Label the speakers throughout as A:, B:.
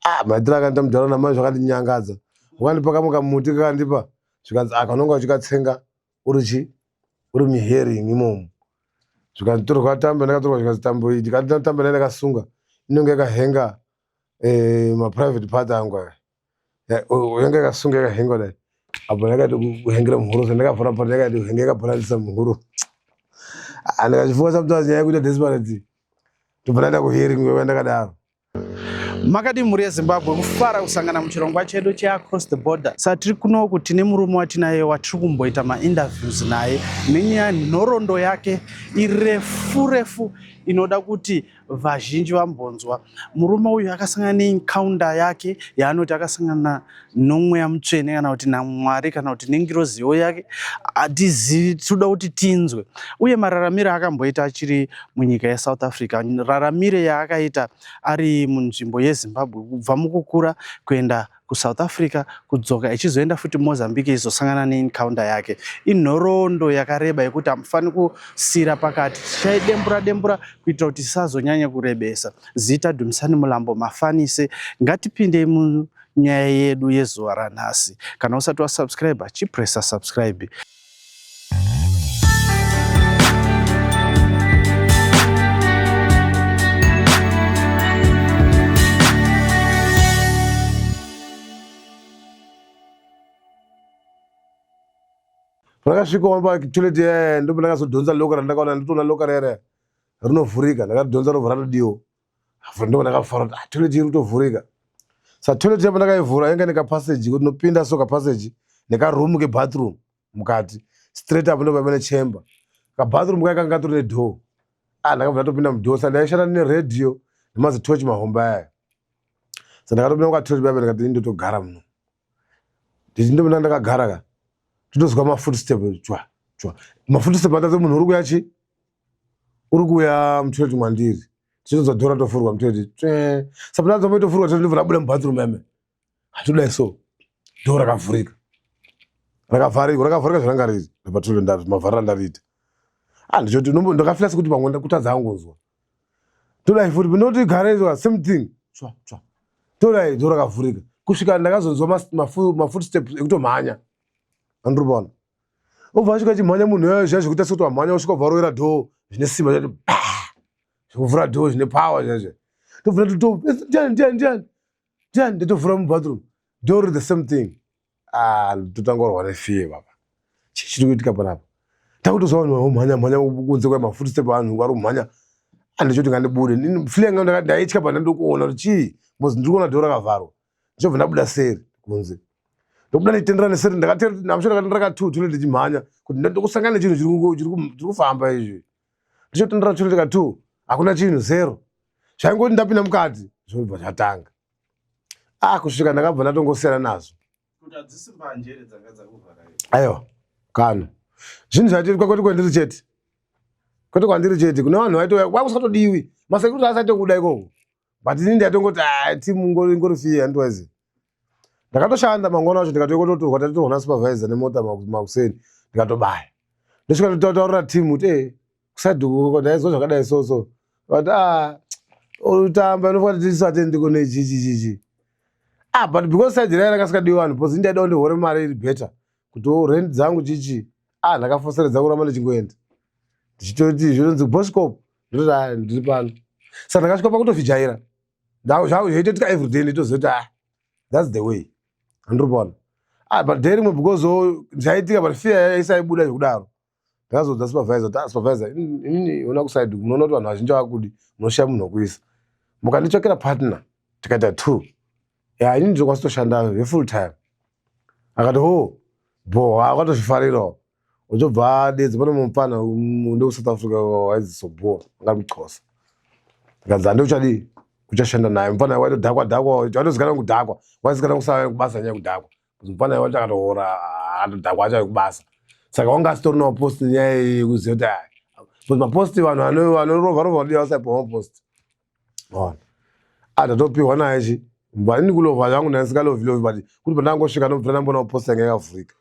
A: Ah, maitiro akaita mudhara namai zvakandinyangadza. Wakandipa kamwe kamuti kakandipa zvikanzi aka unonga uchikatsenga uri chi uri muhearing imomo. Zvikanditorwa tambo ndakatorwa zvikanzi tambo iyi ndikati tambo ndai ndakasunga inonge yakahenga eh, maprivate part angu aya. Yanga yakasunga yakahenga dai apo yakati kuhengera muhuro so ndakavhura pati yakati kuhenga yakabhalanisa muhuro. Ah, ndikachifunga sometimes nyaya yekuita desperate tobva ndaenda kuhearing ndakadaro.
B: Makadii mhuri yeZimbabwe kufara kusangana muchirongwa chedu cheAcross the Border. Sa tiri kunoku tine murume watinaye watiri kumboita mainterviews naye nenyaya nhoroondo yake irefu refu inoda kuti vazhinji vambonzwa. Murume uyu akasangana neencounter yake yaanoti akasangana nomweya mutsvene kana kuti naMwari kana kuti nengiroziwo yake hatizivi, tinoda kuti tinzwe. Uye mararamire akamboita achiri munyika yeSouth Africa, raramire yaakaita ari munzvimbo yeZimbabwe kubva mukukura kuenda kuSouth Africa kudzoka ichizoenda futi Mozambique izosangana neencounter yake. Inhoroondo yakareba yekuti hamufani kusiira pakati, tichaidembura dembura kuitira kuti isazonyanya kurebesa. Zita Dumisani Mulambo Mafanise. Ngatipindei munyaya yedu yezuva ranhasi. Kana usati wasubscribe, chipressa subscribe.
A: Pandakasvika patoilet yaya ndipo ndakazodhonza loka randakaona nditoona loka rere rinovhurika ndakadhonza robva ratodiwo apo ndipo ndakafara kuti ah, toilet iri kutovhurika sa toilet yapo ndakaivhura yanga nekapassage kuti ndopinda so kapassage nekaroom kebathroom mukati straight apo ndipo paiva nechember kabathroom kaya kanga katori nedoor ah ndakabva ndatopinda mudoor sa ndaishanda neradio nemazitochi mahombe aya sa ndakatopinda mukatoilet paipa ndikati ndotogara muno nditi ndopinda ndakagara ka totozwa mafootstep chwa chwa mafootstep andazi munhu uri kuya chi uri kuuya mutoilet mwandiri tichitonzwa dhora tofurwa mutoilet tsve saka ndazombo itofurwa toilet ndobva ndabuda mubathroom meme hatodai so dhoo rakavhurika rakavharika rakavhurika zvaranga riri ndapatoilet ndazvo mavharira ndariita ah ndichoti ndakafila sekuti pamwe kutadza angonzwa todai futi ndoti gare izwa same thing tsva tsva todai dhoo rakavhurika kusvika ndakazonzwa mafootsteps ekutomhanya andiri kuona obva asvika achimhanya munhu uya zviya zvekuita sekuti wamhanya usvika ubva warovera dhoo zvine simba zvati ba zvekuvhura dhoo zvine power zviya zviya tovhura to ndiani ndiani ndiani ndiani ndotovhura mubathroom dhoo riri the same thing ah totanga kurwa nefear baba chii chiri kuitika panapa takutozwa vanhu vamhanya mhanya kunze kwa mafootstep vanhu vari kumhanya andichoti ngandibude fear yanga ndaitya pana ndokuona kuti chii because ndiri kuona dhoo rakavharwa ndichobva ndabuda seri kunze ndokubuda ndichitendera neseri ndakamusho ndakatendera katutu ndichimhanya kuti ndokusangana nechinhu chiri kufamba izvi ndichotendera chiro ndikatu hakuna chinhu zero zvaingoti ndapinda mukati zvobva zvatanga ah kusvika ndakabva ndatongosiyana nazvo aiwa kana zvinhu zvaitirikwa kwete kwandiri chete kwete kwandiri chete kune vanhu vaitouya kwakusatodiwi masekuru asati kuda ikoko but ini ndaitongoti ah, team ingori fear andiwaizi ndakatoshanda mangwana wacho ndikatokototorwa tatotorwa nasupervisor nemota makuseni ndikatobaya ndosvika ndotaurira team kuti e kusaidi uko ndaizwa zvakadai so so but ah utamba unofanira kuti tisate ndiko nechichichichi ah but because side raya rakasikadiwa vanhu because ndaida ndihore mari iri better kuti oh, rent dzangu chichi ah ndakafoseredza kuramba ndichingoenda ndichitoti zvinonzi boscop ndototi ah ndiri pano saka ndakasvika pakutozvijaira zvaitoitika everyday nditoziva kuti ah that's the way andiri pano ah but day rimwe because oh, zvaitika but fear yaisaibuda zvekudaro ndakazoudza supervisor kuti ah supervisor inini ona kuside munoona kuti vanhu vazhinji vakudi munoshaya munhu wekuisa mukanditsvakira partner tikaita two ya inini ndinokwanisa kutoshanda vefull time akati ho bho akatozvifarirawo uchobva adedza pane mupfana ndekusouth africa waizi soboa anga muxhosa ndikanzi hande uchadii uchashanda naye mupfana waitodhakwa dhakwa waitozikanwa kudhakwa waizikanwa kusava kubasa nyaya yekudhakwa mupfana wacho akatoora atodhakwa acho kubasa saka wanga asitori nemapost nyaya yekuziva kuti aya because mapost vanhu vanorova rova vadiwa vasaipiwa mapost ona ah ndatopiwa naye chi mba ini kulova zvangu ndandisingalovi lovi but kuti pandangosvika ndobvira ndamboona post yanga yakavhurika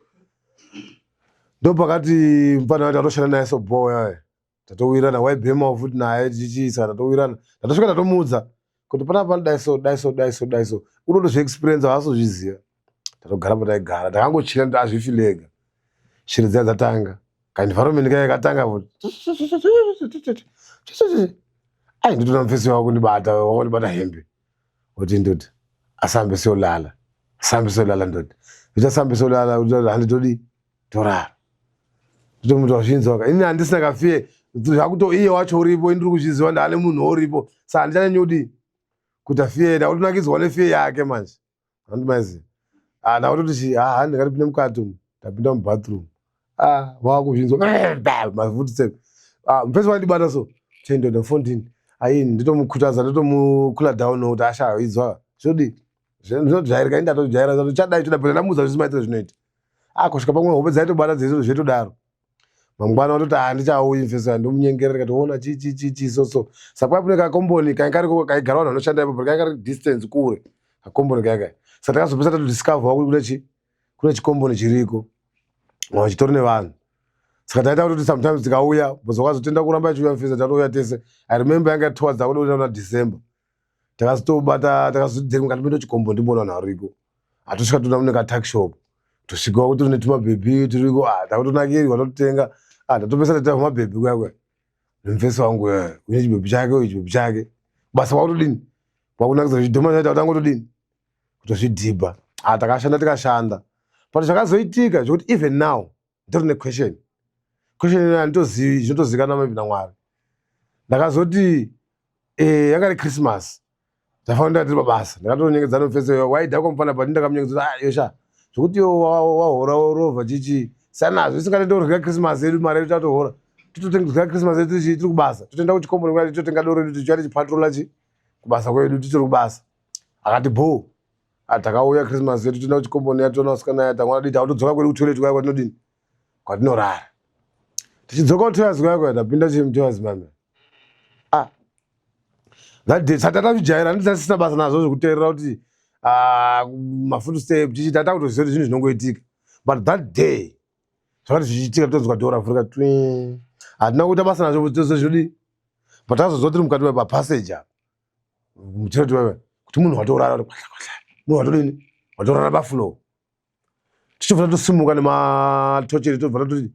A: ndopakati mupfana wacho atoshanda naye soboya tatowirana waibhemawo futi naye tichichisa tatowirana tatosvika tatomuudza Kuti panapa dai so, dai so, dai so, dai so. Unotozviexperience haasozviziva. Tatogara pataigara, takangochira kuti azvifile ega. Shiri dziya dzatanga. Ka environment kaya katanga futi. Ai nditoona mufesi wako kundibata, wakundibata hembe. Kuti ndoti asambe siyolala. Asambe siyolala ndoti. Ndichasambe siyolala handitodi torara. Nditomuti wazvinzwa ka. Ini handisina kafear. Zvakuto iye wacho uripo, ini ndiri kuzviziva ndaane munhu uripo. Saka handichanyanyi kudii? Kuita fear, ndakutonakidzwa nefear yake manje. Handimaiziva. Ah, ndakutoti chi, ah, ndingatipinde mukati umu. Ndapinda mubathroom. Ah, wakuzvinzwa. Mafootstep. Ah, mufesi wandibata so. Tendo ndafondini. Ayi nditomukhutaza, ndotomukula down kuti asha idzwa. Zvodi. Zvinojairika, ini ndatojaira, chadai choda, but ndamuudza zvisi maitiro zvinoita. Ah, kusvika pamwe hope dzaitobata dzese zvetodaro. Mangwana watoti ah ndichauyi mfesi ndomunyengerera ndikati ona chi chi chi chi so so. Saka kwai kune kakomboni kainge kariko kaigara vanhu vanoshanda ipapo kainge kari distance kure kakomboni kaya kaya. Saka takazopesa tatodiscover kuti kune chi kune chikomboni chiriko. Mwa chitori nevanhu. Saka taita kuti sometimes tikauya because wakazotenda kuramba ichiuya mfesi tatouya tese. I remember yanga towards akuda kuenda kuna December. Takazotobata takazoti ngati chikombo ndimboona vanhu variko. Hatosvika toona mune katakishop. Tosvika kuti tune tumabhebhi turiko ah takutonakirwa totenga ah tatopesa taita mabhebhi kuya kuya. Nemufesi wangu uya une chibhebhi chake uyu chibhebhi chake. Basa kwakutodini? Kwakunakidza zvidhoma zvaita kutangotodini? Kutozvidhibha. Ah takashanda tikashanda. But zvakazoitika zvekuti even now nditori nequestion. Question ino handitozivi zvinotozikanwa maybe naMwari. Ndakazoti eh yanga iri Christmas. Tafanira tiri pabasa. Ndakatonyengedza nomufesi uyo waidhakwa mufana but ndakamunyengedza ah yosha zvekuti iwe wahora worovha chichi sanazvo isingatende kurya Christmas yedu mari yedu tatohora. Tototenga Christmas yedu tiri kubasa. Totoenda kuchikomboni kwati totenga doro redu tichiuya tichipatrola chi kubasa kwedu titori kubasa. Akati bho. Ah takauya Christmas yedu toenda kuchikomboni yatoona vasikana ya tangwana dii takutodzoka kwedu kutoilet kwaya kwatinodini kwatinorara. Tichidzoka kutoilet kwaya kwaya tapinda chii mutoilet mame. Ah that day sati tatazvijaira handiti tasisina basa nazvo zvekuteerera kuti ah, mafootstep chichi tata kutoziva kuti zvinhu zvinongoitika but that day zvakati zvichiitika tonzwa dhoo ravhurika twi hatina kuita basa nazvo tose zvinodii but tazonzwa tiri mukati papassage apa muchirati kuti munhu watorara kuti kwahla kwahla munhu watodini watorara pafloor tichibva tatosimuka nematocheri tobva tatoti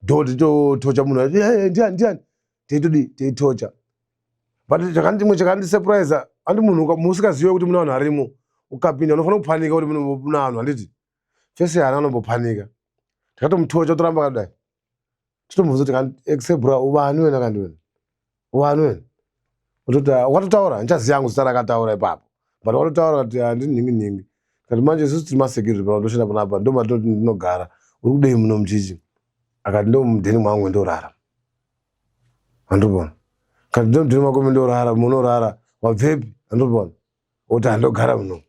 A: dho titotocha munhu ndiani ndiani teitodii teitocha but chimwe chakandisurprise handi munhu musikazive kuti mune vanhu varimo ukapinda unofanira kupanika kuti mune vanhu handiti fese haana anombopanika takatomutocha toramba kadai titomubvunza kuti exebra uvani wena kandi wena uvani wena utoti ah, wakatotaura handichaziva yangu zita rakataura ipapo but wakatotaura kuti handini nhingi nhingi kati manje isusu tiri masecurity pano ndoshanda panapa ndo matoti ndinogara uri kudei muno muchichi akati ndo mudheni mwangu ndorara andobona kati ndo mudheni mako ndorara munorara wabvepi andobona oti handogara muno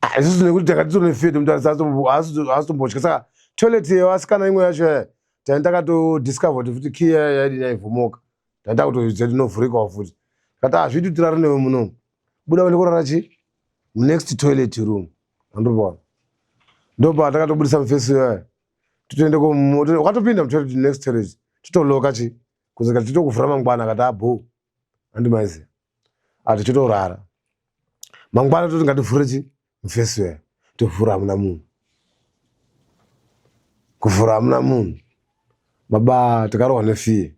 A: ah, isusu nekuti takati tine fear tomutarisa haasitombotya saka toilet yevasikana imwe yacho yaya tani takatodiscover kuti futi key yaya yaidini yaivhomoka tani takutoziva kuti inovhurikawo futi kati hazviiti kuti tirare newe munomu buda uende kurara chi munext toilet room andobona ndopa takatobudisa mufesi yaya titoende wakatopinda mutoilet next toilet titoloka chi kuzika titokuvhura mangwana akati abho andimaiziva ati totorara mangwana toti ngativhure chi mufesi uya tovhura hamuna munhu kuvhura hamuna munhu baba takarohwa nefiye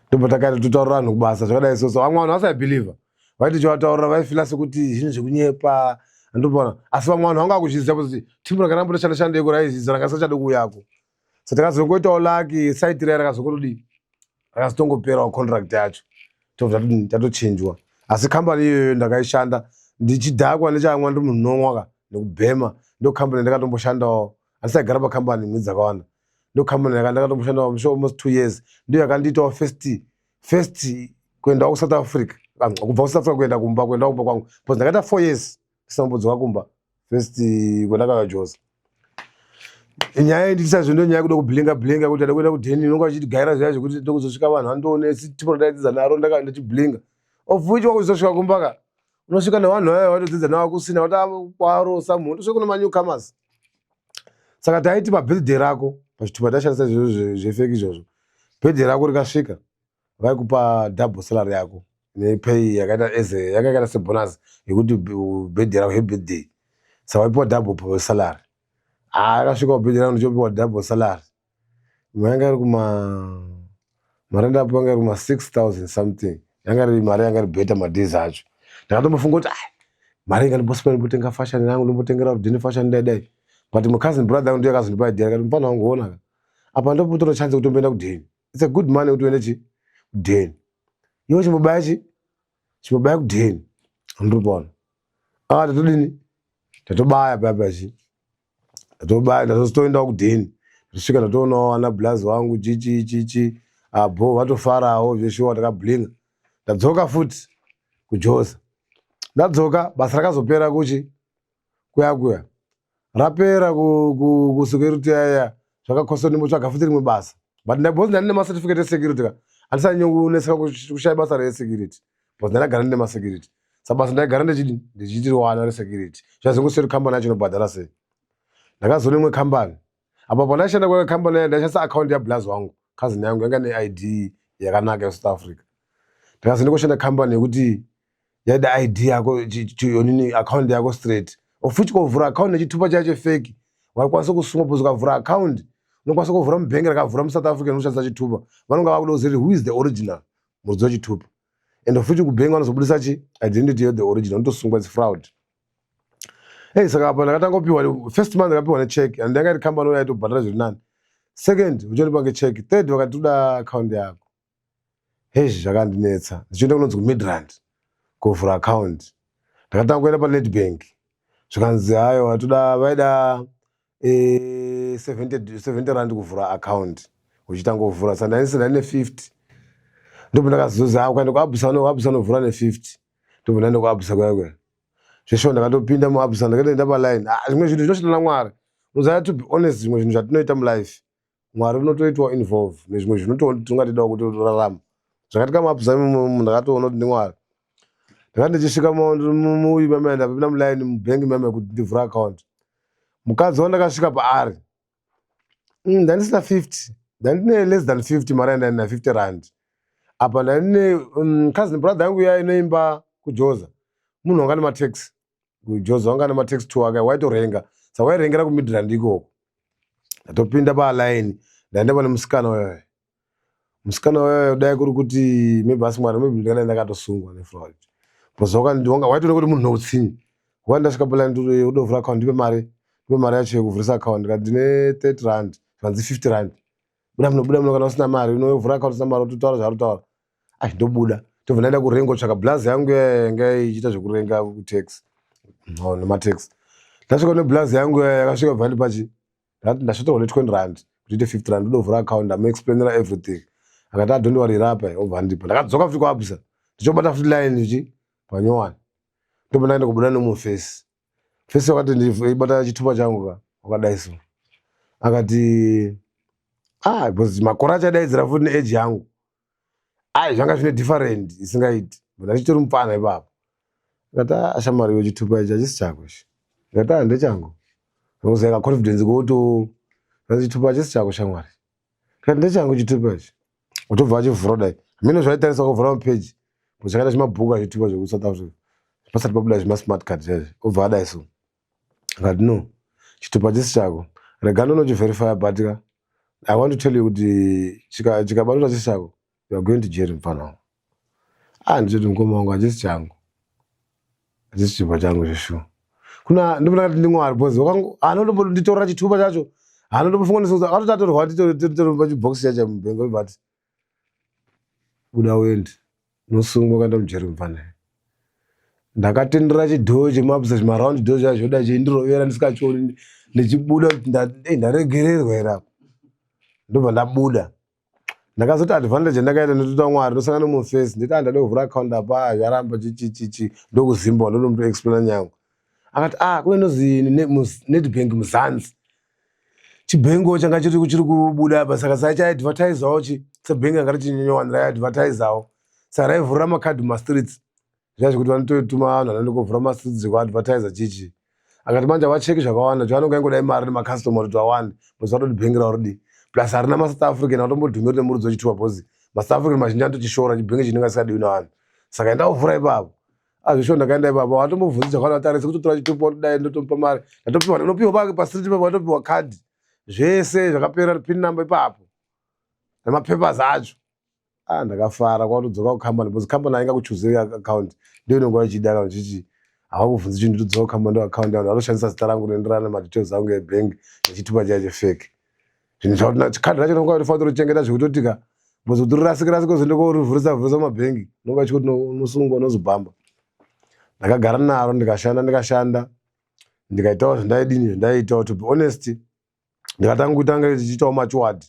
A: ndobva takaita totaurira vanhu kubasa zvakadai soso vamwe vanhu vasaibhilivha vaiti chovataurira vaifila sekuti zvinhu zvekunyepa andopona asi vamwe vanhu vanga kuzviziva kuti timu ranga rambotoshanda shandeko raizviziva ranga risachade kuuyako so takazongoitawo laki site riya rakazongotodii rakazotongoperawo contract yacho tobva tatodini tatochinjwa asi kambani iyoyo ndakaishanda ndichidhakwa ndichamwa ndiri munhu unomwa ka nekubhema ndo kambani ndakatomboshandawo handisaigara pakambani mwedzi dzakawanda ndo kambani ndakatomboshandawo I'm sure almost 2 years ndiyo yakandiitawo first kuendawo kuSouth Africa kubva kuSouth Africa kuenda kumba kuendawo kumba kwangu because ndakaita 4 years ndisina kumbodzoka kumba first kwandakauya Joza nyaya inditisa zvo ndo nyaya yekuda kublinga blinga kuti ada kuenda kudheni unonga uchigaira zviya zvekuti ndokuzosvika vanhu vandoone tipo randaidzidza naro ndichiblinga of which wakuzosvika kumba ka unosvika nevanhu vaya vatodzidza navo kusina vati kwaro samunhu tosvika kune manewcomers saka taiti pabirthday rako pachitupa tashandisa izvozvo zvefake izvozvo birthday rako rikasvika vaikupa double salary yako. Nepay yakaita as yakaita sebonus yekuti birthday rako, happy birthday, saka waipiwa double salary. Ah, akasvika birthday rangu ndichopiwa double salary. Imwe yanga iri kuma, mari yandapiwa yanga iri kuma 6000 something. Yanga iri mari yanga iri better madays acho. Ndakatombofunga kuti, ah, mari inga ndimbospenda, ndimbotenga fashion yangu, ndimbotengera rudhini fashion, dai dai. But my cousin brother yangu ndiye akazondipa idea, akati, "Mufana wangu, ona apa, ndopotora chance yekutomboenda kudheni. It's a good money kuti uende chi kudheni. Iwe chimbobaya chi chimbobaya kudheni." Andiri ah, tatodini, tatobaya paya chi, tatobaya, ndatozotoendawo kudheni. Ndosvika ndatoonawo ana blazi wangu, chichi chichi abo, vatofarawo zveshuwa. Takablinga, ndadzoka futi kujoza. Ndadzoka, basa rakazopera kuchi kuya kuya rapera kusecurity yaya. Zvakakosa ndimbotsvaga futi rimwe basa, but because ndandine macertificate esecurity ka, handisanyanya kuneseka kushaya basa resecurity, because ndandagara ndine masecurity. Saka basa ndaigara ndechidi ndichitiriwana resecurity. Zvazongosiyeri kambani yacho inobhadhara sei. Ndakazoona imwe kambani apa pandaishanda kwa kambani yayo, ndaishandisa account yablazi wangu, cousin yangu yanga neid yakanaka yeSouth Africa. Ndakazoenda kushanda kambani yekuti yaida ID yako, onini, account yako straight, of which kuvhura account nechitupa chacho fake waikwanisa kusungwa, because ukavhura account unokwanisa kuvhura mubhengi rakavhura muSouth Africa inoshandisa chitupa. Vanonga vakuda kuziva kuti who is the original muridzi wechitupa, and of which kubhengi vanozobudisa chi identity yethe original, unotosungwa, it's fraud. Hey, saka apa ndakatanga kupiwa first month, ndakapiwa necheck, and yanga iri kambani yaitobhadhara zviri nani. Second, uchondipa ngecheck. Third, vakati toda account yako. Hezvi zvakandinetsa. Ndichienda kunonzi kuMidrand kuvhura account, ndakatanga kuenda paNedbank, zvikanzi hayo toda, vaida 70 rand kuvhura account uchitanga kuvhura. Saka ndainise ndaine 50. Ndobva ndakazozi, ha, ukaenda kuAbsa, Absa unovhura ne50. Ndobva ndaenda kuAbsa kuya kuya. Zveshuwa ndakatopinda muAbsa, ndakatoenda paline. Ah, zvimwe zvinhu zvinoshanda naMwari. Unoziva, to be honest, zvimwe zvinhu zvatinoita mulife, Mwari unotoitwa involve nezvimwe zvinhu tingatidawo kuti torarama. Zvakatika muAbsa imomo, ndakatoona kuti ndiMwari. Ndakati ndichisvika muuyi mama, ndapinda muline mubhengi mama kuti ndivhure account. Mukadzi wandakasvika paari, ndandisina 50, ndandine less than 50, mari yandaina 50 rand. Apa ndandine cousin brother yangu iya inoimba kujoza, munhu wanga nemataxi kujoza, wanga nemataxi two ake, waitorenga. Saka wairengera kuMidrand ikoko. Ndatopinda paline, ndaenda pane musikana uyoyo. Musikana uyoyo, dai kuri kuti maybe asi Mwari, maybe ndingadai ndakatosungwa nefraud, because waitoona kuti munhu noutsinye. Wai ndasvika paline, udovhura account, ndipe mari, ndipe mari yacho yekuvhurisa account. Ndikati ndine 30 rand. Zvanzi 50 rand. Buda muno, buda muno kana usina mari. Unovhura account usina mari? Utotaura zvaari kutaura. Ai, ndobuda, tobva ndaenda kurengo tsvaka blazi yangu yanga ichiita zvekurenga kutaxi, no, nemataxi. Ndasvika neblazi yangu yakasvika bva ndipachi, ndakati ndashotorwa ne20 rand kuti ite 50 rand, ndovhura account. Ndamuexplainera everything, akati, "Ah, don't worry, rapa." Obva andipa. Ndakadzoka futi kuAbsa, ndichobata futi line chi panyowani. Ndobva ndaenda kubuda nemufesi fesi, wakati ndibata chitupa changu ka, wakadai so, akati, ah, because makore achadaidzira futi neage yangu, ai, zvanga zvine different isingaiti, ndachitori mupfana ipapo. Akati, "Ah, shamwari, iwe, chitupa ichi hachisi chako ichi." Ndikati, "Ah, ndechangu." Unoziva kaconfidence koto, chitupa hachisi chako, shamwari. Ndikati, "Ndechangu chitupa ichi." Utobva achivhura kudai, hameno zvaitarisa kuvhura mapeji, chakaita chimabhuku achitupa zvekuSouth Africa pasati pabuda zvimasmart card chaizvo. Obva adai so, akati, "No, chitupa chisi chako, rega ndonochiverifya, but ka I want to tell you kuti chikabatwa chisi chako, you are going to jail, mufana wangu." Ah, ndichoti, "Mukoma wangu, hachisi changu, hachisi chitupa changu zveshuwa." Kuna ndobva ndakati ndiMwari, because anotombonditorera chitupa chacho, anotombofunga ndisoza akatoti atorwa titori pachibhokisi chacho mubhengo. But buda uende, unosungwa kuenda mujeri, mufana. Ndakatendera chidhoo chemabsa, chimaraundi dhoo chacho zvoda chindirovera ndisikachioni. Ndichibuda kuti ndaregererwa here apa. Ndobva ndabuda. Ndakazoti advantage yandakaita, ndotota Mwari, ndosangana nemufesi, nditi, "Ah, ndada kuvhura account apa, zvaramba, chichichichi." Ndokuzimba, ndonomutoexplaina nyangu. Akati, "Ah, kune inozi Nedbank Mzansi, chibhengo changa chiri kubuda apa." Saka saichaadvertisawo chi sebhengi ranga richinyanyowanda, raiadvertisawo. Saka raivhurira makadhi mumastreets zviya zvekuti vanototuma vanhu vanoenda kovhura mastreets zvekuadvertisa chichi. Akati manje havacheki zvakawanda, chavanonga ingodai mari nemakastoma kuti vawande, because vatoti bhengi ravo ridi, plus harina maSouth African atombodhumiri nemuridzi wechitupa, because maSouth African mazhinji anotochishora chibhengi chinenge asikadiwi navanhu. Saka enda kuvhura ipapo. Azvisho ndakaenda ipapo, watombobvunzi chakwana tarisa kutotora chitupa dai ndotomupa mari. Ndatopiwa, ndinopiwa pake pastreet ipapo, ndatopiwa card. Zvese zvakapera, pin number ipapo. Nemapapers acho. Ah, ndakafara kwakutodzoka kucompany because company ainga kuchuze account ndiyo inonga ichida kana chichi havakubvunzi chinhu, ndotodzoka kucompany ndo account yangu vanoshandisa zita rangu rinoenderana nemadetails angu ebank nechitupa chaya chefake. Zvinhu zvakuti kadhi racho nonga unofanira kutochengeta zvekutotika because kuti rirasike rasike uzoende korivhurisa vhurisa mumabhengi unonga uchikuti unosungwa unozobhamba. Ndakagara naro ndikashanda ndikashanda ndikaitawo zvandaidini zvandaiitawo. To be honest, ndikatanga kutanga ndichiitawo matured,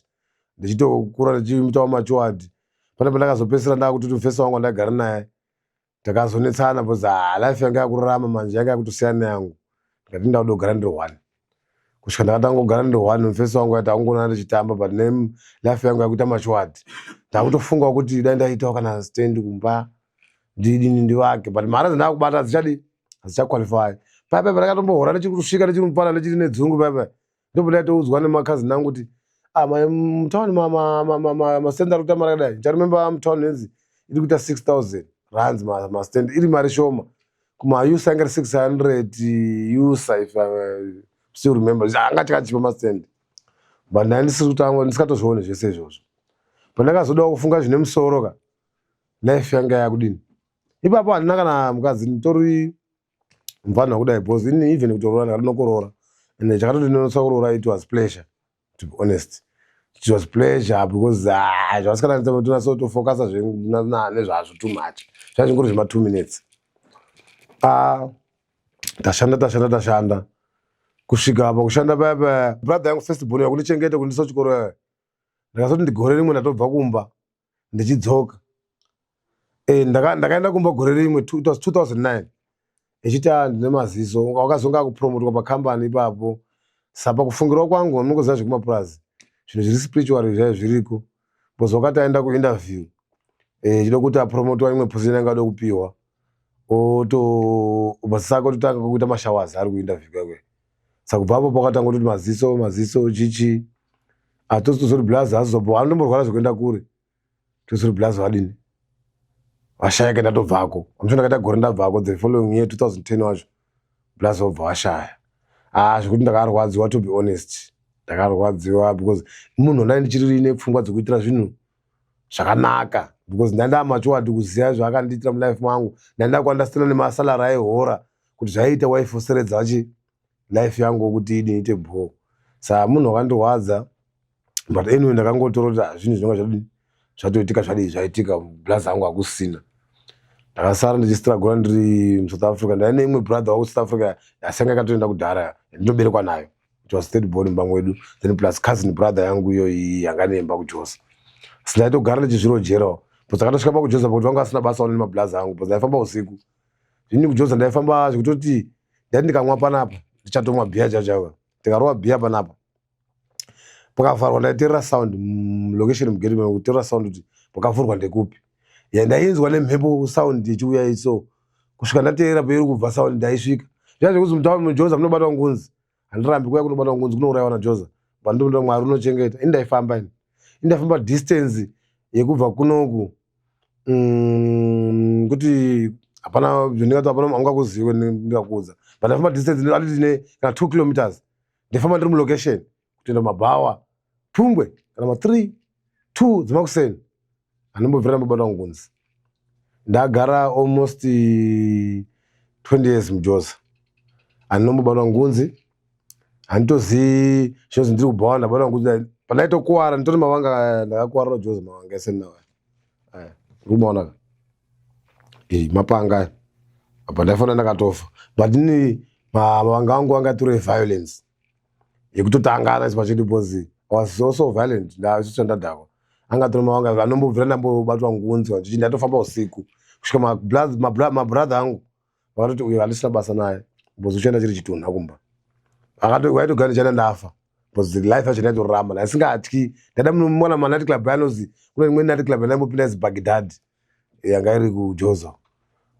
A: ndichitokura ndichiitawo matured. Pane pandakazopedzisira ndakutoti mufesi wangu wandaigara naye takazonetsana because ah, life yanga yakurarama manje yanga yakutosiyana neyangu. Ndikati ndakuda kugara ndiri one kusvika ndakatanga kugara ndiri one. Mufesi wangu aiti angoona ndichitamba, but ne life yangu yakuita matured ndakutofungawo kuti dai ndaitawo kana stand kumba ndidini ndivake, but mari dzandakubata hadzichadi, hadzichaqualify. Paipa pandakatombohora ndichiri kusvika ndichiri mupfana ndichiri nedzungu paipa ndipo ndaitoudzwa nemakazini angu kuti ah, mutauni mastand ari kuita mari akadai. Ndicharemember mutauni nenzi iri kuita 6000 rands mastand, iri mari shoma. Kumayusa anga iri 600 usa, if I still remember. Anga tikachipa mastand, but ndai ndisiri kutanga ndisikatozvione zvese izvozvo. Pandakazodawo kufunga zvine musoro ka, life yanga yakudini ipapo, handina kana mukadzi, nditori mufana kudai because ini even kutoroora ndakatinokuroora and chakatondinonotsa kuroora, it was pleasure. To be honest, it was pleasure because ah, zvavasikana tonatsotofocusa nezvazvo too much, zvazvingori zvema 2 minutes. Ah, tashanda tashanda tashanda kusvika pakushanda paya paya, brother yangu first born yakundichengeta kundisa chikoro yaya, ndakazoti ndigore rimwe ndatobva kumba ndichidzoka. Ndakaenda kumba gore rimwe, it was 2009, echiti ah, ndine maziso wakazonga akupromotwa pakambani ipapo. Sapa kufungirwa kwangu, munongoziva zvekumapurazi, zvinhu zviri spiritual zvai zviriko because wakati aenda kuinterview chida kuti apromotwa imwe position yanga ada kupiwa, oto maziso ake ototanga kuita mashowers ari kuinterview kwakwe. Saka kubva apo pakatanga kutoti maziso maziso chichi atozotozoti blazi azobo anotomborwara zvekuenda kure, tozoti blazi vadini vashayike. Ndatobvako amusho, ndakaita gore ndabvako. The following year, 2010 wacho, blazi vobva vashaya. Ah, zvekuti ndakarwadziwa. To be honest, ndakarwadziwa because munhu ndai ndichiri nepfungwa dzekuitira zvinhu zvakanaka because ndanda matured kuziva zvaakandiitira mulife mangu. Ndanda kuunderstanda nemasalary aihora kuti zvaiita waifoseredza vachi life yangu kuti idi ite bho. Saka munhu wakandirwadza, but anyway ndakangotora kuti ah, zvinhu zvinonga zvadini zvatoitika, zvadii zvaitika, blazi angu hakusina. Ndakasara ndichistrugula ndiri muSouth Africa. Ndaine imwe brother wangu South Africa, asi yanga yakatoenda kudhara, ndinoberekwa nayo, it was third born mumba mwedu, then plus cousin brother yangu iyoyi yanga neimba kuJoza. Asi ndaitogara ndichizvirojerawo because akatosvika pakuJoza pakuti vanga vasina basa one nemablazi angu because ndaifamba usiku zvini kuJoza. Ndaifamba zvekutoti ndaiti ndikamwa panapa ndichatomwa bhiya chaiwo chaiwo, ndikarova bhiya panapa pakavharwa, ndaiteerera sound mulocation mugate, kuteerera sound kuti pakavhurwa ndekupi. Ndainzwa nemhepo sound ichiuya iso kusvika ndateerera peiri kubva sound ndaisvika. Zviya zvekuzi mutauni muJoza munobatwa ngunzi, handirambi kuya kunobatwa ngunzi, kunourayiwa naJoza, pandoda Mwari unochengeta. Ini ndaifamba, ini ndaifamba distance yekubva kunoku kuti hapana zvandingati, hapana angakuzive ndingakuudza, but ndaifamba distance atiti ne kana 2 kilometers. Ndaifamba ndiri mulocation kutoenda mabhawa pungwe kana ma3 2 dzemakuseni, handimbobvira ndambobatwa ngunzi. Ndagara almost 20 years muJoza, handinombobatwa ngunzi, handitozii zvinonzi ndiri kubhawa ndabatwa ngunzi. Pandaitokuwara nditori mavanga, ndakakuwarira Joza, mavanga ese ndinawo aya, uri kumaona ka, mapanga aya. Apa ndaifanira ndakatofa, but ini mavanga angu anga atori violence yekutotanga anaisi pachidi because I was so, so violent. Ndasvitsa ndadhakwa, anga atori mavanga anombobvira ndambobatwa ngunzi vachichi. Ndatofamba usiku kusvika mabrother angu vakatoti uyu handisina basa naye because uchaenda chiri chitunha kumba. Vaitogara ndichaenda ndafa because life yacho ndaitorarama ndaisingatyi. Ndaida munoona manight club anozi kune imwe night club yandaimbopinda izi Baghdad yanga iri kuJoza,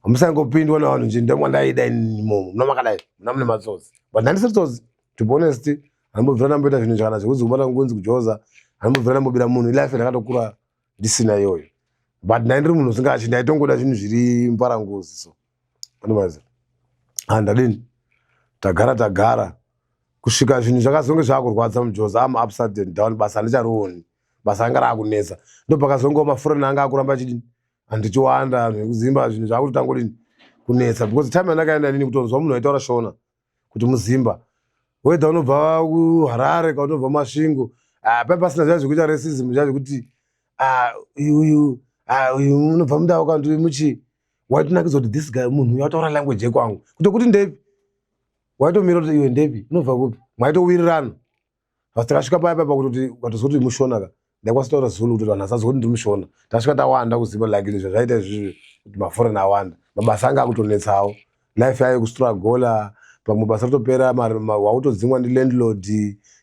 A: hamusangopindwa navanhu nje, ndomwa ndaida imomo muna makadai muna mune matsotsi, but handisiri tsotsi, to be honest. Handimbobvira ndamboita zvinhu zvakana zvekuzi kubata ngunzi kuJoza, handimbobvira ndambobira munhu. Ilife ndakatokura ndisina iyoyo. But ndai ndiri munhu usingachi, ndaitongoda zvinhu zviri muparangozi. So anomaziva handadini, tagara tagara kusvika zvinhu zvakazonge zvakurwadza mujozi. Am upside and down, basa handicharioni, basa ranga raakunetsa. Ndo pakazongewo maforeigner anga akuramba achidini, handichiwanda vanhu vekuzimba, zvinhu zvakutotangodini kunetsa, because time yandakaenda inini, kutonzwa munhu aitaura Shona kuti muzimba, whether unobva kuHarare ka unobva Masvingo, ah, pai pasina zviya zvekuita racism, zviya zvekuti, ah, uyu, ah, uyu unobva mundau kandi muchi waitonakidzwa kuti this guy, munhu uyu ataura language yekwangu, kutokuti ndepi, waitomira kuti iwe ndepi, unobva kupi, mwaitowirirana. Asi takasvika paya paya pakutoti ukatozwa kuti muShona ka, ndaikwanisa kutaura Zulu kuti vanhu vasazwa kuti ndiri muShona. Tasvika tawanda kuziva like izvo zvaita izvizvi kuti maforeign awanda, mabasa anga akutonetsawo, life yayo kustruggla, pamwe basa ritopera, wakutodzingwa ndilandlord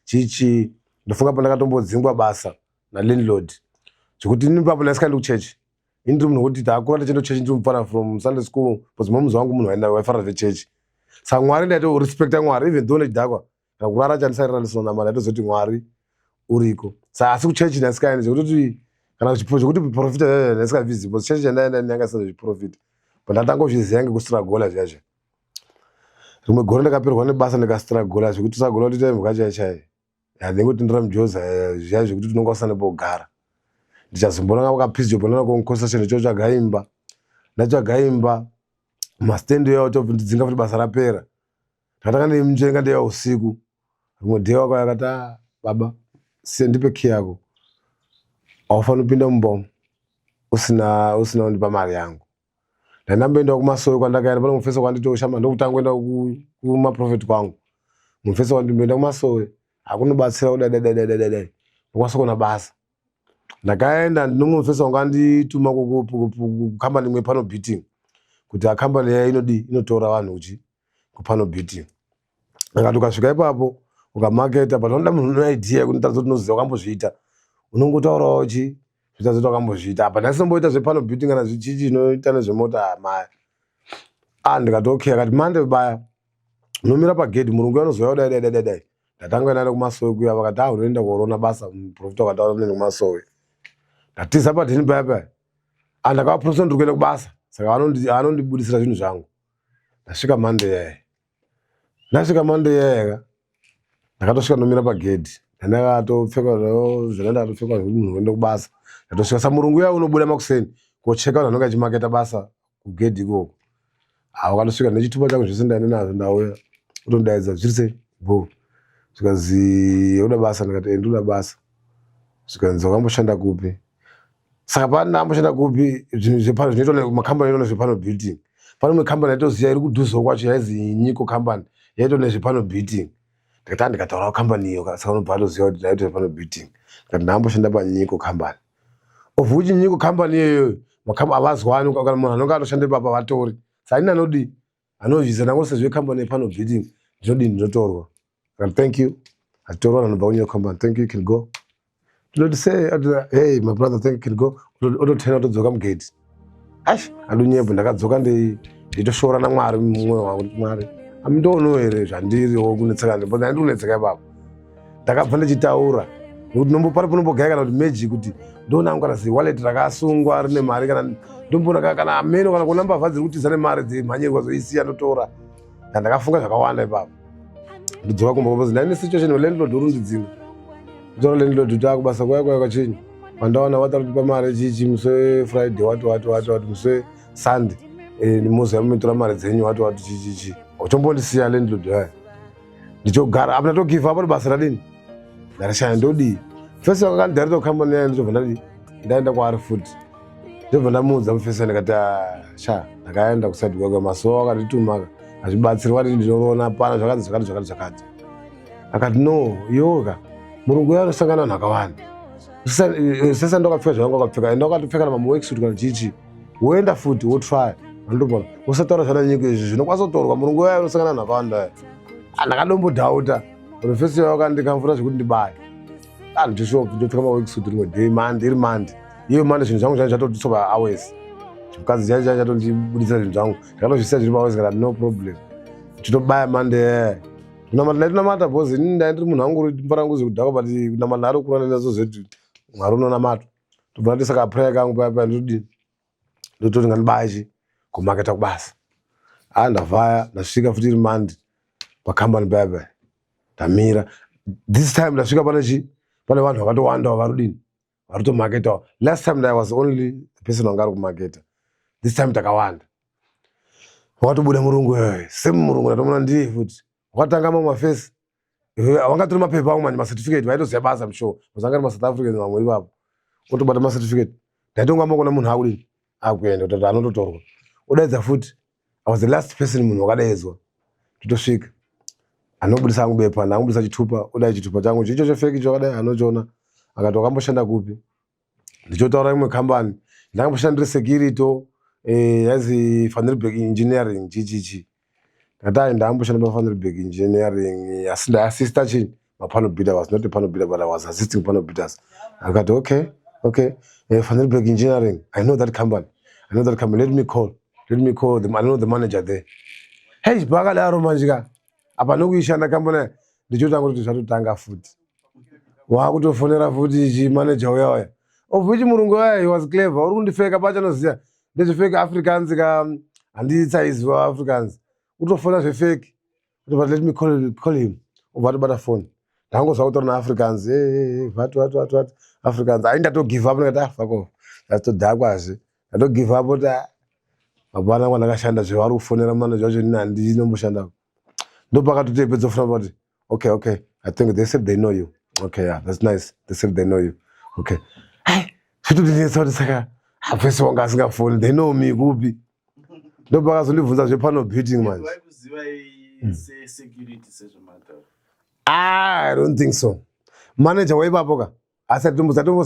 A: chichi. Ndofunga pandakatombodzingwa basa nalandlord, zvekuti ini papo ndaisikaendi kuchechi. Ini ndiri munhu wekuti takura tichienda kuchechi, ndiri mufana from Sunday school, because momuzi wangu munhu waifarira zvechechi. Saka Mwari ndaitorespecta Mwari, even though ndechidhakwa kana kurara chandisarira ndisina, ndaitozoti Mwari uriko. Saka asi kuchechi ndasikaendi, zvekutoti kana zvekuti profita ndaisingazvizivi, because chechi chandaenda ndanga isina zvechiprofita, but ndatangozviziva ngekustruggla zviya zviya. Rimwe gore ndakaperwa nebasa, ndikastruggla zvekuti struggle kuti imbwa chai chai handingoti ndira mujoza zviya zvekuti tinonga usina pekugara. Ndichazombona kapiece job ndana kuconstruction, ndichotsvaga imba, ndatsvaga imba mastendi yawo tobvundidzinga futi, basa rapera. Ndakatanga ndemunzvenga ndeya usiku. Rimwe day wako akati, "Ah, baba, siya ndipe key yako, haufaniri kupinda mumba umu usina kundipa mari yangu." Ndandamboendawo kumasowe kwandakaenda, pane mufeso kwanditoshama, ndokutanga kuenda kumaprofeti kwangu. Mufeso kwandimboenda kumasowe hakunobatsira kudai dai dai dai dai dai, ndokwanisa kuona basa. Ndakaenda ndinomwe mufeso wangu andituma kukambani imwe panel beating, kuti akambani iya inodi inotora vanhu kuchi kupanel beating. Akati ukasvika ipapo ukamaketa, but vanoda munhu une idea yekuti taridza kuti unoziva, wakambozviita, unongotaurawo chi zvitaridza kuti wakambozviita. Apa ndaisamboita zvepanel beating kana zvichichi inoita nezvemota maya. Ah, ndikati okay. Akati mande baya unomira pagedhi, murungu anozouya kudai dai dai dai dai. Ndatanga ndaenda kumasowe kuya, vakati, "Ah, unoenda koorona basa, muprofita wakataura unoenda kumasowe." Ndatiza padheni paya paya, ah, ndakavaprofita ndiri kuenda kubasa, saka vanondibudisira zvinhu zvangu. Ndasvika Monday yaya, ndasvika Monday yaya, ndakatosvika ndomira pagedhi, ndandakatopfeka zvandandakatopfeka zvekuti munhu uende kubasa. Ndatosvika samurungu uya unobuda makuseni kocheka vanhu vanenge achimaketa basa kugedhi ikoko. Ha, wakatosvika nechitupa changu zvese ndaenda nazvo, ndauya utondidaidza, "Zviri sei?" "Bo." Zvikanzi, "Uda basa?" Ndikati, "Eh, ndoda basa." Zvikanzi, "Wakamboshanda kupi?" Saka pandamboshanda kupi, zvinhu zvepano zvinoitwa makambani inoita nezvepanel beating. Pane imwe kambani yaitoziva iri kudhuzewo kwacho, yaizi Nyiko Company, yaitwa nezvepanel beating. Ndikati, ndikataurawo kambani iyo, saka unobva atoziva kuti ndaitwa zvepanel beating. Ndikati ndamboshanda paNyiko Company, of which Nyiko Company iyoyo havazwani, kana munhu anonge atoshanda ipapa vatori. Saka ini anodi anozvisa ndangosezve kambani yepanel beating, ndinodini, ndinotorwa. Akati, "Thank you." Achitorwa vanobva kuNyiko Company. "Thank you, you can go." Ndinoti sei, "Hey my brother, thank you, can go." Ototena, otodzoka mugate. Ash, andonyepo, ndakadzoka nditoshora naMwari mumwoyo wangu kuti, "Mwari, amundoono here zvandiriwo kunetseka?" But handiri kunetseka ipapo. Ndakabva ndichitaura nekuti pari panombogaya kana kuti magic, kuti ndoona kana ziwallet rakasungwa rine mari, kana ndomboona kana ameno, kana kuona mbavha dziri kutiza nemari dzimhanyirwa zoisiya, ndotora. Ndakafunga zvakawanda ipapo. Ndidzoka kumba because ndaine situation, landlord uri kundidzinga. Tora landlord kuti akubasa kwaya kwaya kwachinyi pandawana watari kutipa mari chichi musi weFriday, wati wati wati wati musi weSunday, muzoya mumitora mari dzenyu, wati wati chichichi. Uchombondisiya landlord aya, ndichogara apa, ndatogive up basa radini, ndarishaya, ndodii? Fesi wakandidharita kukambani yayo, ndichobva ndadii, ndaenda kwaari futi, ndobva ndamuudza mufesi, ndikati, "Ah, sha, ndakaenda kuside kwake, mazuva wakandituma hazvibatsiri, wati ndinoroona pana zvakati zvakati zvakati zvakati." Akati, "No, yoga murungu uyo anosangana vanhu akawanda, sesa ndakapfeka zvavangu wakapfeka, enda wakatopfeka na maworksuit kana chichi, woenda futi wotry, andobona usataura zvana Nyiko izvi, zvinokwanisa kutorwa, murungu uyo anosangana vanhu akawanda." Ndakadombodhauta profesi yayo, akandikamvura zvekuti ndibaye andishopu, ndopfeka maworksuit rimwe day, Monday, iri Monday iyo Monday, zvinhu zvangu zvanga zvatodiswa pahours, chimukadzi chai chai chatondibudisira zvinhu zvangu, ndakatozvisiya zviri pahours. Kana no problem, chitobaya Monday kunamata, ndaitonamata because inini ndai ndiri munhu wangu muparanguzi kudhakwa, but kunamata ndarokura, ndinazozoti Mwari unonamata, tobva ndati saka prayer kangu paya paya ndodini. Ndototi ngandibaya chi kumaketa kubasa. Ah, ndavhaya, ndasvika futi iri Monday pakambani paya paya. Ndamira. This time ndasvika pane chi pane vanhu vakatowanda varudini varitomaketawo. Last time I was only the person wanga ari kumaketa. This time takawanda. Wakatobuda murungu iyoyo, same murungu ndatomuona ndiye futi. Wakatanga mamwe mafesi vangatori mapepa amwe manje macertificate vaitoziva basa msure mazanga ari masouth Africans vamwe ipapo otobata macertificate ndaitonga makona munhu akudini akuenda kutoti anototorwa odaidza futi I was the last person munhu wakadaidzwa totosvika anobudisa angu bepa ndangobudisa chitupa odai chitupa changu chicho chefeki chakadai anochiona akati wakamboshanda kupi ndichotaura imwe kambani ndakamboshanda ndiri security eh, yainzi Vanriebeeck Engineering chichichi ndati ai ndamboshanda paVanriebeeck Engineering asi ndaiassista chii mapanel beater. I was not a panel beater, but I was assisting panel beaters. Akati okay, Vanriebeeck Engineering, I know that company, I know that company. Let me call them. I know the manager there. Hey, pakadaro manje ka apa nokuishanda kambani ndichotanga kuti zvatotanga futi wakutofonera futi chimanager uya uya of which murungu uya he was clever uri kundifeka pacho anoziva ndezvefake Africans ka handitsaiziva Africans utofona zvefake. But let me call him. Ubva atobata foni ndangozwa kutora naAfricans what what what what Africans ai ndatogive up ndikati ah fuck off ndatodhakwazve ndatogive up kuti ah hapana kwandakashanda zvevari kufonera manager wacho ini handinomboshandako ndopakatotepedza kufona kuti okay, I think they said they know you. Okay, yeah, that's nice. They said they know you. Okay. Hai zvitondinetsa kuti saka hapesi wanga asingafoni they know me kupi ndopakazondibvunza zvepanel beating manje.
B: Vaikuzivai sesecurity sezvemataura?
A: Ah, I don't think so. Manager waipapo ka asi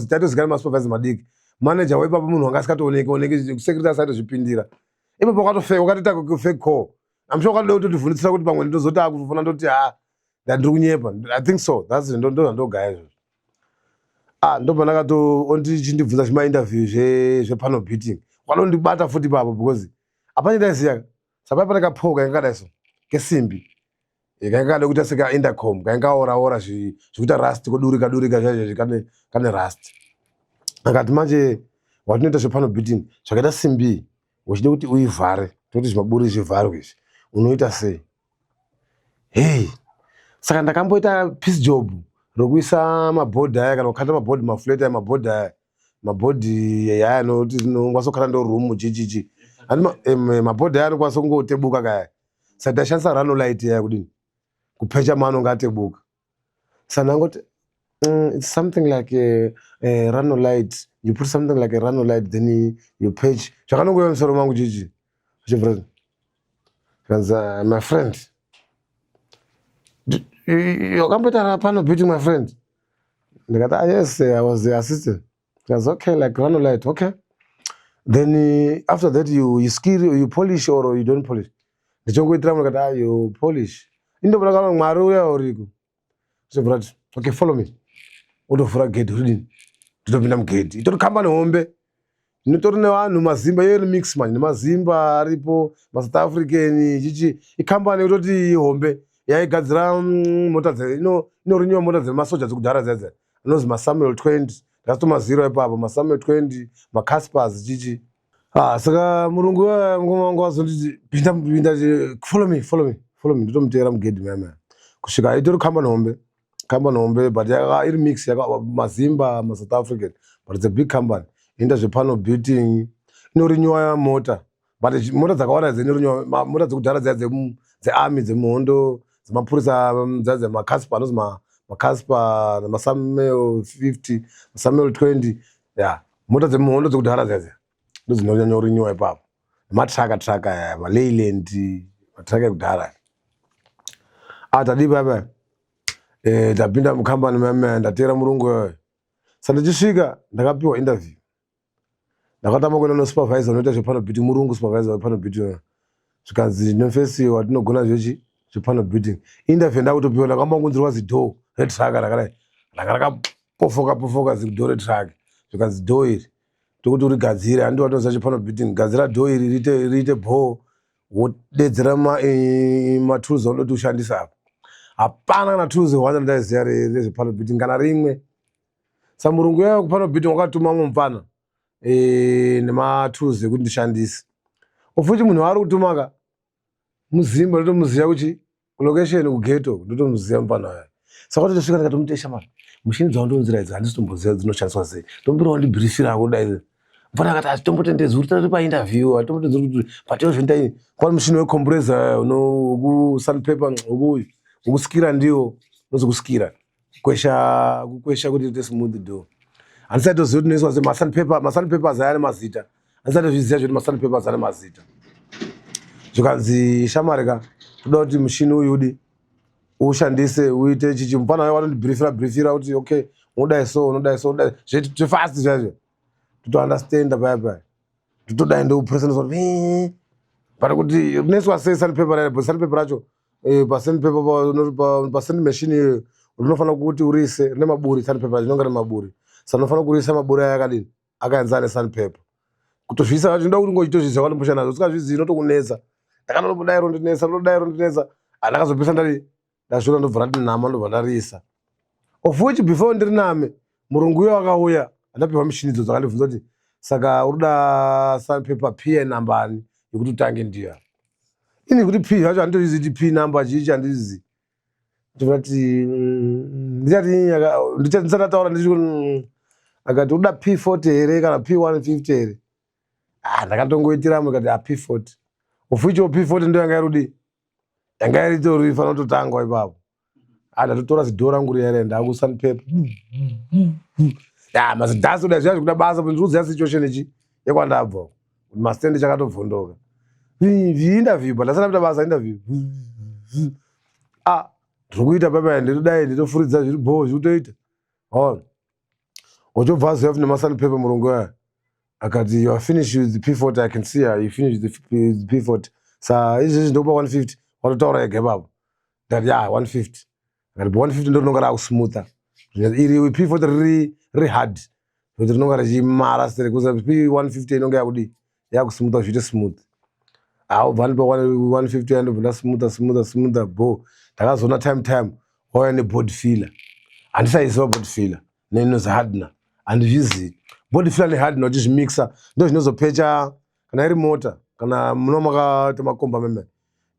A: tatozikana masupervisor madiki manager waipapo munhu wanga asikatooneki oneki security asatozvipindira ipapo wakatofeka wakatoita fake call. I'm sure wakatoda kutotivhundutsira kuti pamwe ndozoti akufona ndoti ha ndandiri kunyepa. I think so. That's ndo zvandogaya izvozvo. Ah, ndobva ndakato ondichindibvunza zvimainterview zvepanel beating wakatondibata futi ipapo because hapana ndaiziya saka pane kapoo kainga kadai so kesimbi kainga kada kuita seka intercom kainga kaora ora zvikuita rust kudurika durika zvaizvo kane rust. Akati manje watinoita zvepanel beating zvakaita simbi uchida kuti uivhare toti zvimaburi zvivharwe izvi unoita sei? Hei saka ndakamboita piece job rokuisa mabhodhi aya kana kukata mabhodhi maflat aya mabhodhi aya mabhodhi aya anoti unokwanisa kukata ndo room chichichi mabhodhi aya anokwanisa kungotebuka kaya saka tashandisa ranolite yaya kudini kupecha maanonge atebuka. Saka ndangoti it's something like a ranolite. You put something like a ranolite, then you patch zvakanongouya musoro mangu chichi chibva zvikanzi my friend wakamboita panel beating, my friend? Ndikati ah, yes, I was the assistant. Zvikanzi okay, like ranolite, okay. Then after that you skill you polish or you don't polish? Ndichongoitira munhu ndikati ah, you polish. Indobona kana mwari uya uriko chibva kuti okay, follow me. Otovhura gedhi uridini ndotopinda mugedhi itori kambani hombe inotori nevanhu mazimba iyo iri mix manje nemazimba aripo maSouth African chichi ikambani yekutoti hombe yaigadzira mota inorinyiwa mota dzemasoja dzekudhara dziya dziya anonzi maSamuel 20 ndakatomaziro ipapo maSamuel 20 maCaspers chichi. Ah, saka murungu mukoma wangu wazonditi pinda pinda follow me, follow me, follow me. Ndotomuteera mugedhi maya maya kusvika itori kambani hombe kambani hombe but yaka iri mix yaka mazimba maSouth African but it's a big company inoita zvepanel beating inorinyiwa mota but mota dzakawanda dzinorinywa mota dzekudhara dziya dzearmy dzemuhondo dzemapurisa dziya dzemacasper anozi maCasper nemaSamuel 50 maSamuel 20 ya mota dzemuhondo dzekudhara dziya dziya ndodzinonyanya kurinyiwa ipapo nematraka traka aya maLeyland matraka ekudhara. Ah, tadii paya eh, tapinda mukambani maya ndateera murungu iyoyo saka ndichisvika ndakapiwa interview ndakatama kuenda nosupervisor unoita zvepanel beating murungu supervisor wepanel beating zvikanzi nofesi watinogona zvechi zvepanel beating interview ndakutopiwa ndakamba kunzirwa zidoor retruck rakadai ranga rakapofoka pofoka zidoor retruck zvikanzi door iri tokuti urigadzire handi watinoziva chepanel beating gadzira door iri riite bhoo wodedzera matools aunoda kuti ushandise apa. Hapana kana tools one randaiziva rezvepanel beating kana rimwe. Samurungu uya kupanel beating wakatuma mumwe mupfana. Nematools ekuti ndishandise, of which munhu waari kutumaka muzimba, ndotomuziva kuchi kulocation kughetto, ndotomuziva mufana waya. Saka totosvika, ndikatomuti, "Shamwari, mushini dzaundonzira idzi handisi tomboziva dzinoshandiswa sei, tombirawo ndibriefira kudai." Mufana akati, "Hatitombotendedzi kuti tari painterview, hatitombotendedzi kuti patozvendai." Pane mushini wecompressor wekusandpaper, wekusikira ndiwo, unozi kusikira, kukwesha, kukwesha kuti ite smooth door. Handisati toziva kuti inoiswa sei masandpaper. Masandpapers aya ane mazita, handisati tozviziva zvekuti masandpapers ane mazita. Zvikanzi, "Shamwari ka, toda kuti mushini uyu udi ushandise uite chichi." Mufana wayo watondibriefira briefira kuti, "Okay, unodai so, unodai so, unodai zvefast zvaizvo." Totounderstanda paya paya, totodai ndoupresa but kuti rinoiswa sei sandpaper racho. Sandpaper racho, pasandpaper, pasand machine iyoyo, rinofanira kuti urise rine maburi. Sandpaper rinonga rine maburi, saka unofanira kuriisa maburi aya akadini, akaenzana nesandpaper. Kutozviisa zvacho ndoda kuti ngochitozviziva kwatombosha nazvo, usingazvizivi inotokunetsa. Ndakanombodai rondinetsa, ndodai rondinetsa, handakazopesa ndari ndazviona, ndobva rati nama, ndobva ndariisa. Of which before ndiri name, murungu uyo akauya, andapiwa mishini idzodzo, akandibvunza kuti, "Saka urikuda sandpaper p number ani yekuti utange ndiyo?" Ini kuti p zvacho handitozivi kuti p number chichi, handizivi. Ndikati ndichati ndisati ndataura ndichi akati, "Uda P40 here kana P150 here?" Ah, ndakatongoitiramo, ikati, "A P40." Of which P40 ndo yanga iri yanga iri tori fanira kutotangwa ipapo. Ah, ndatotora zidhoo rangu riya riya, ndakusandpaper ya mazidhasi kudai, zviya zvekuda basa. Ndikuziva situation ichi yekwandabva kuti mastendi chakatobvondoka. Interview, but ndasati ndaita basa, interview. Ah, ndiri kuita papa, nditodai, nditofuridza, zviri bho, zviri kutoita ona. Uchobva aziva kuti nemasandpaper, murungu aya akati, "You are finished with the P40. I can see her, you finished with the P40. Sa izvezvi ndokupa 150." Watotaura ega ipapo. Ndati, "Ya, 150." Akati, "150 ndo rinonga rakusmootha. Iri P40 riri hard, kuti rinonga richimara stere kuza. P150 inonga yakudi yakusmootha, zviite smooth." Aubva ndipa 150, yandobva ndasmootha, smootha, smootha, bo. Ndakazoona time wauya nebody filler. Handisaiziva body filler neinozi hardener, handizvizivi. Body filler nehardener uchizvimixa, ndo zvinozopecha kana iri mota, kana muno makaita makomba meme,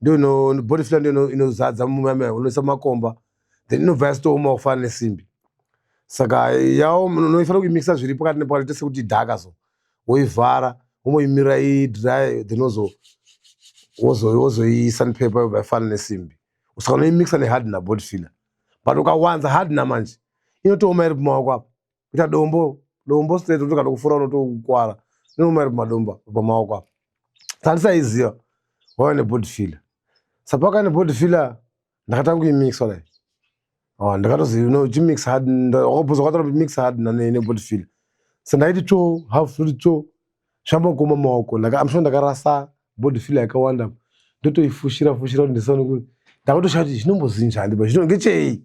A: ndo body filler ndo inozadza mumeme, unoisa makomba, then inobva yasitooma kufanana nesimbi. Saka yawo unofanira kuimixa zviri pakati nepakati, ite sekuti idhaka so, woivhara, womoimirira idry, then wozoisandpaper, yobva yafanana nesimbi. Saka unoimixa nehardener, body filler. But ukawanza hardener manje, inotooma iri pamaoko apa, kuita dombo dombo straight, utokada kufura unotokwara, inooma iri pamadombo pamaoko apa. Saka ndisaiziva wauya nebody filler. Saka pakauya nebody filler, ndakatanga kuimixa dai. Oh, ndakatozi uchimix hard, wakabvunza kwataura kuti mix hard nebody filler. Saka ndaiti tsvo half, toti tsvo, zvambogoma maoko. I'm sure ndakarasa body filler yakawanda, ndotoifushira fushira kuti ndisaone kuti ndakatoshaya kuti zvinombozinjani pa zvino ngechei.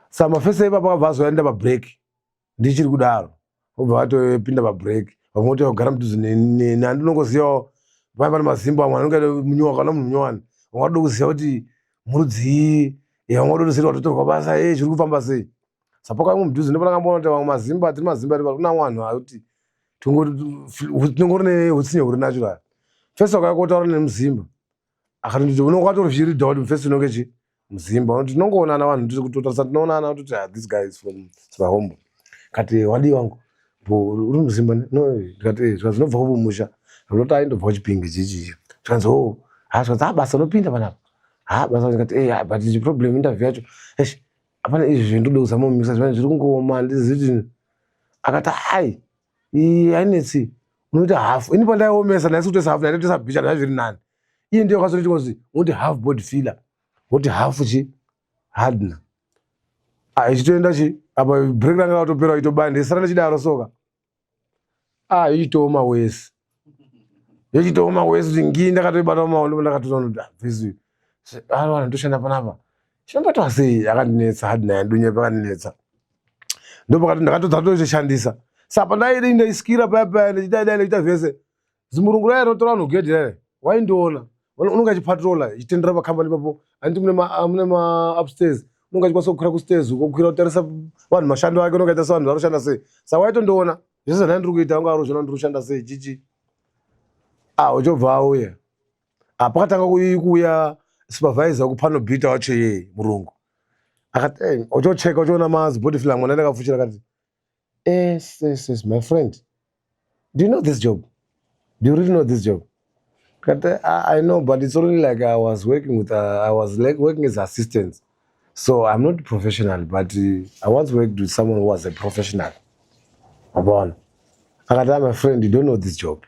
A: Saka mafesi ipapo akabva azoenda pabreak, ndichiri kudaro, obva vatopinda pabreak. Vamwe voti kugara mudhuze neni, handinongozivawo paya pane mazimba amwe anonge munyowa, kana munhu munyowani, vamwe vatoda kuziva kuti murudzii, vamwe vatoda kuziva kuti watotorwa basa, e zviri kufamba sei. Saka pakamwe mudhuze ndopandakamboona kuti vamwe mazimba, tiri mazimba, kuna vanhu akuti tinongori neutsinye huri natural. First wakauya kotaura nemuzimba, akatonditi unonga watorozviridha kuti mufesi unonge chi muzimba, unoti tinongoonana vanhu, tiri kutotarisa, tinoonana kutoti, "Ah, this guy is from Sirahombo." Kati, "Wadii wangu bo, uri muzimba?" "No." Ndikati, "Zvikanzi ndinobva kumusha." Ndinoti, "Ai, ndobva kuChipinge chichi." Zvikanzi, "Oh." Ha, zvikanzi, "Ha, basa unopinda panapa, ha basa." Ndikati, "Eh, but problem interview yacho, eish, hapana izvi zvindoda kuzama kumisa zvimene zviri kungooma, handizivi kuti." Akati, "Hai, hainetsi, unoita hafu." Ini pandaiomesa ndaisi kutoisa hafu, ndaitoisa bhicha, ndai zviri nani. Iye ndiyo akazondiita kuti unoti half body filler, woti hafu chi hardener. Ah, ichitoenda chi apa, break ranga ratopera, itobaya, ndisara ndichidaro soka. Ah, ichitooma wese, yechitooma wese kuti ngii. Ndakatoibata mumaoko, ndipo ndakatoona kuti, ah, vhesi ano ndoshanda panapa, chinombatwa sei? Akandinetsa hardener yandunya, pakandinetsa ndopakati ndakatodza totoshandisa. Saka pandaidi ndaisikira paya paya, ndichidai dai, ndichiita zvese, zimurungu raya rinotora vanhu gedhi raya waindiona, unonge achipatrola, ichitendera pakambani ipapo. Handiti mune ma upstairs, unonge achikwanisa kukwira kustairs uko, kukwira kutarisa vanhu mashando ake, unonge achitarisa vanhu varoshanda sei. Saka waitondiona. Zvese zvandanga ndiri kuita unga ari zvona ndiri kushanda sei chichi. Ah, uchobva auya. Ah, pakatanga kuuya supervisor wekupanobita wacho iyeye murungu. Akati, hey, uchocheka uchiona mazi body filler mwana ndakafuchira akati, yes, yes, yes, my friend. Do you know this job? Do you really know this job? But I know, but it's only like I was working with, I was like working as assistant. So I'm not professional, but I once worked with someone who was a professional. Wabona. Akati, "Ah, my friend, you don't know this job.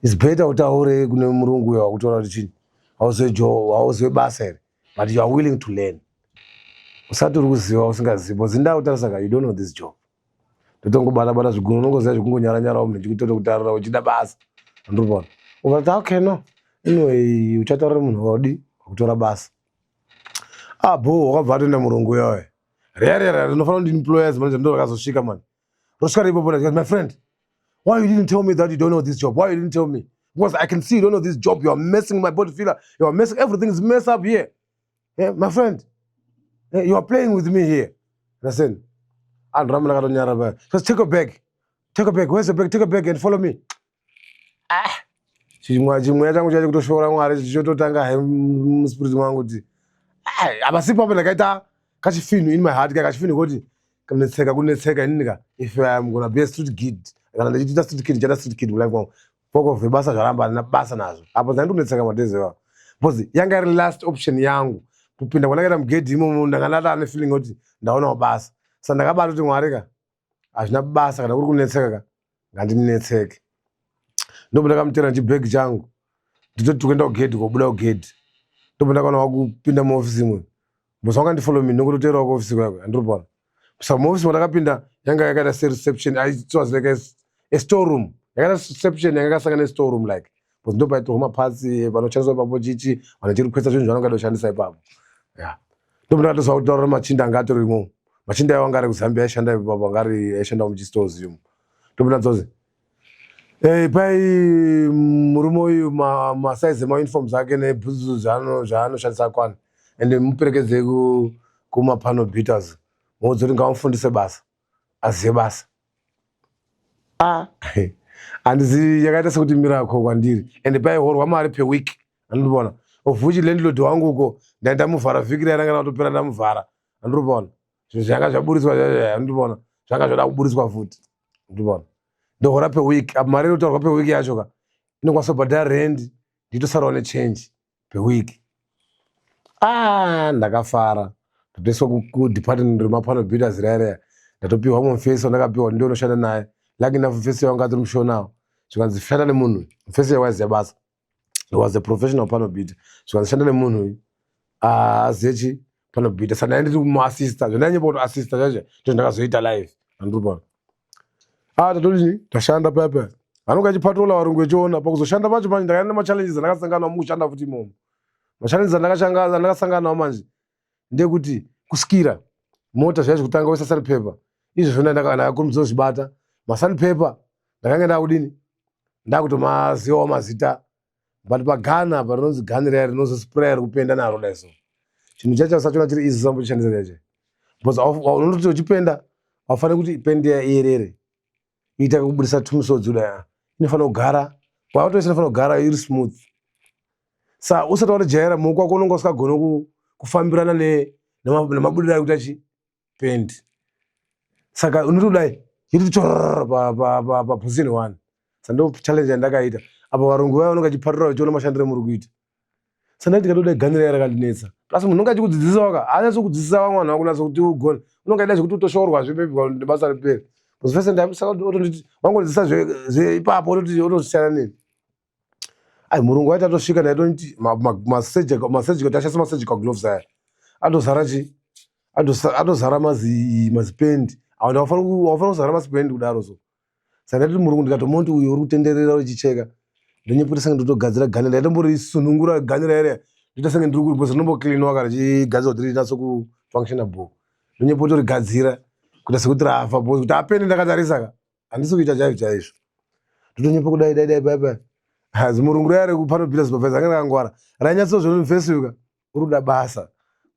A: It's better utaure kune murungu uyo wakutaura kuti chini. Hauzive job, hauzive basa here, but you are willing to learn. Usati uri kuziva usingazivi, because ndakutarisa ka, you don't know this job. Ndotongobata bata zviguno, unongoziva zvekungonyara-nyarawo munhu chikutotokutarira uchida basa. Andiri ukati okay no. Anyway, uchataurira munhu wadi wakutora basa. Ah, bo, wakabva atoenda murungu uyoyo. Riya riya riya rinofanira kundi employers manager ndo rakazosvika man. Rosvika ripopo ndikati, my friend, why you didn't tell me that you don't know this job? Why you didn't tell me? Because I can see you don't know this job. You are messing my body filler. You are messing, everything is messed up here. Yeah, my friend, yeah, you are playing with me here. Understand? And Ramana akatonyara paya. Just take a bag. Take a bag. Where's the bag? Take a bag and follow me. Ah. Chimwe chimweya changu chacho kutoshora Mwari chichototanga he muspirit mwangu kuti ah, havasipo apo ndakaita kachifinhu in my heart ka kachifinhu kuti kunetseka kunetseka inini ka if I am gonna be a street kid kana ndichiita street kid ndichaita street kid mulife mwangu poko vebasa zvaramba handina basa nazvo apo ndanga ndikunetseka madhezi iwawo because yanga iri last option yangu kupinda kwandakaita mugedhi imomo ndanga ndata ane feeling kuti ndaonawo basa saka ndakabata kuti Mwari ka hazvina basa kana kuri kunetseka ka ngandinetseke ndobva ndakamutera chibhegi changu nditoti kuenda kugedhi kobuda kugedhi ndobva ndakaona wakupinda muofisi imwe boss wanga ndifollow me nokutoterawo kuofisi kwakwe andiri kuona saka muofisi mandakapinda yanga yakaita sereception it was like a store room yakaita reception yanga yakasangana nestore room like because ndo paitorwa maparts panoshandiswa ipapo chichi vanhu vachirikwesa zvinhu zvavanenge vada kushandisa ipapo ya ndobva ndakatozwa kutaura nemachinda anga atori imomo machinda aiwa anga ari kuzambia aishanda ipapo anga ari aishanda muchistores imo ndobva ndanzwa kuti Eh, pai murume uyu masaizi emauniforms ake nebhutsu zvaanoshandisa akwana ende muperekedzei kumapano beaters muudze kuti ngamufundise basa azive basa. Ah, handizi yakaita sekuti miracle kwandiri ende paihorwa mari per week andiripaona of which landlord wangu uko ndaindamuvhara vhiki riya ranga rakatopera ndamuvhara andiripaona zvinhu zvanga zvaburitswa andiripaona zvanga zvada kuburitswa futi andiripaona ndohora per week apo mari inotaurwa per week yacho ka inokwanisa kubhadhara rent nditosarawo nechange per week. Ah, ndakafara ndatoiswa kudepartment remapano beaters riya riya ndatopiwa mumufesi wandakapiwa ndiye unoshanda naye lucky enough mufesi wanga atori mushonawo zvikanzi shanda nemunhu mufesi waiziva basa he was a professional pano beater zvikanzi shanda nemunhu uyu azive chi pano beater saka ndai ndiri kumuassista zvandainyeba kuti assista chacho ndo ndakazoita live andiri pano ah tatodini tashanda paya paya anonge achipatola varungu vechiona pakuzoshanda pacho manje ndakaenda nemachallenges andakasangana nawo mukushanda futi imomo machallenges andakasangana nawo manje ndekuti kusikira mota zviya zvekutanga woisa sandpaper izvozvo ndakakurumidza kuzvibata masandpaper ndakanga ndakudini ndakutomazivawo mazita but pagana apa rinonzi gani riya rinozospraya rikupenda naro dai so chinhu chacho usachona chiri easy sambochishandisa chacho because unototi uchipenda haufaniri kuti pendi iya iyerere ita kubudisa tumisodzi kudai inofanira kugara watoisa inofanira kugara iri smooth sa usati watojaira muoko wako unonga usingagoni kufambirana nemabudiro ari kuita chi pendi saka unotodai yototi chororo paposition one sa ndo challenge yandakaita apa varungu vaya vanonga chiparura vachiona mashandiro emuri kuita sa ndati ndikatodai gani riya rakandinetsa plus munhu unonga achikudzidzisa waka haanyatso kudzidzisa vamwe vanhu vakunatsa kuti ugone unonga aida zvekuti utoshorwa zve maybe nebasa ripere because first ndaimusaka otonditi wangondidzidzisa zveipapo ototi otosiyana neni ai murungu waiti atosvika ndaitoti masurgical tashandisa masurgical gloves aya atozara chi atozara mazipendi wafanira kuzara mazipendi kudaro so saka ndaitoti murungu ndikatomuona kuti uyu uri kutenderera uchicheka ndonyepota senge ndotogadzira gani ndaitomboриsunungura gani raira ndoita senge ndiri because rinombocleanwa kana richigadzirwa kuti rinatso kufunctiona bho ndonyepa rigadzira kuita sekuti rafa because kuti apende ndakatarisa ka handisi kuita chaizvo chaizvo ndotonyepa kudai dai dai bai bai zimurungu raya rekupanobhita supervisor anga rakangwara rainyatsozvonifesiuka uri kuda basa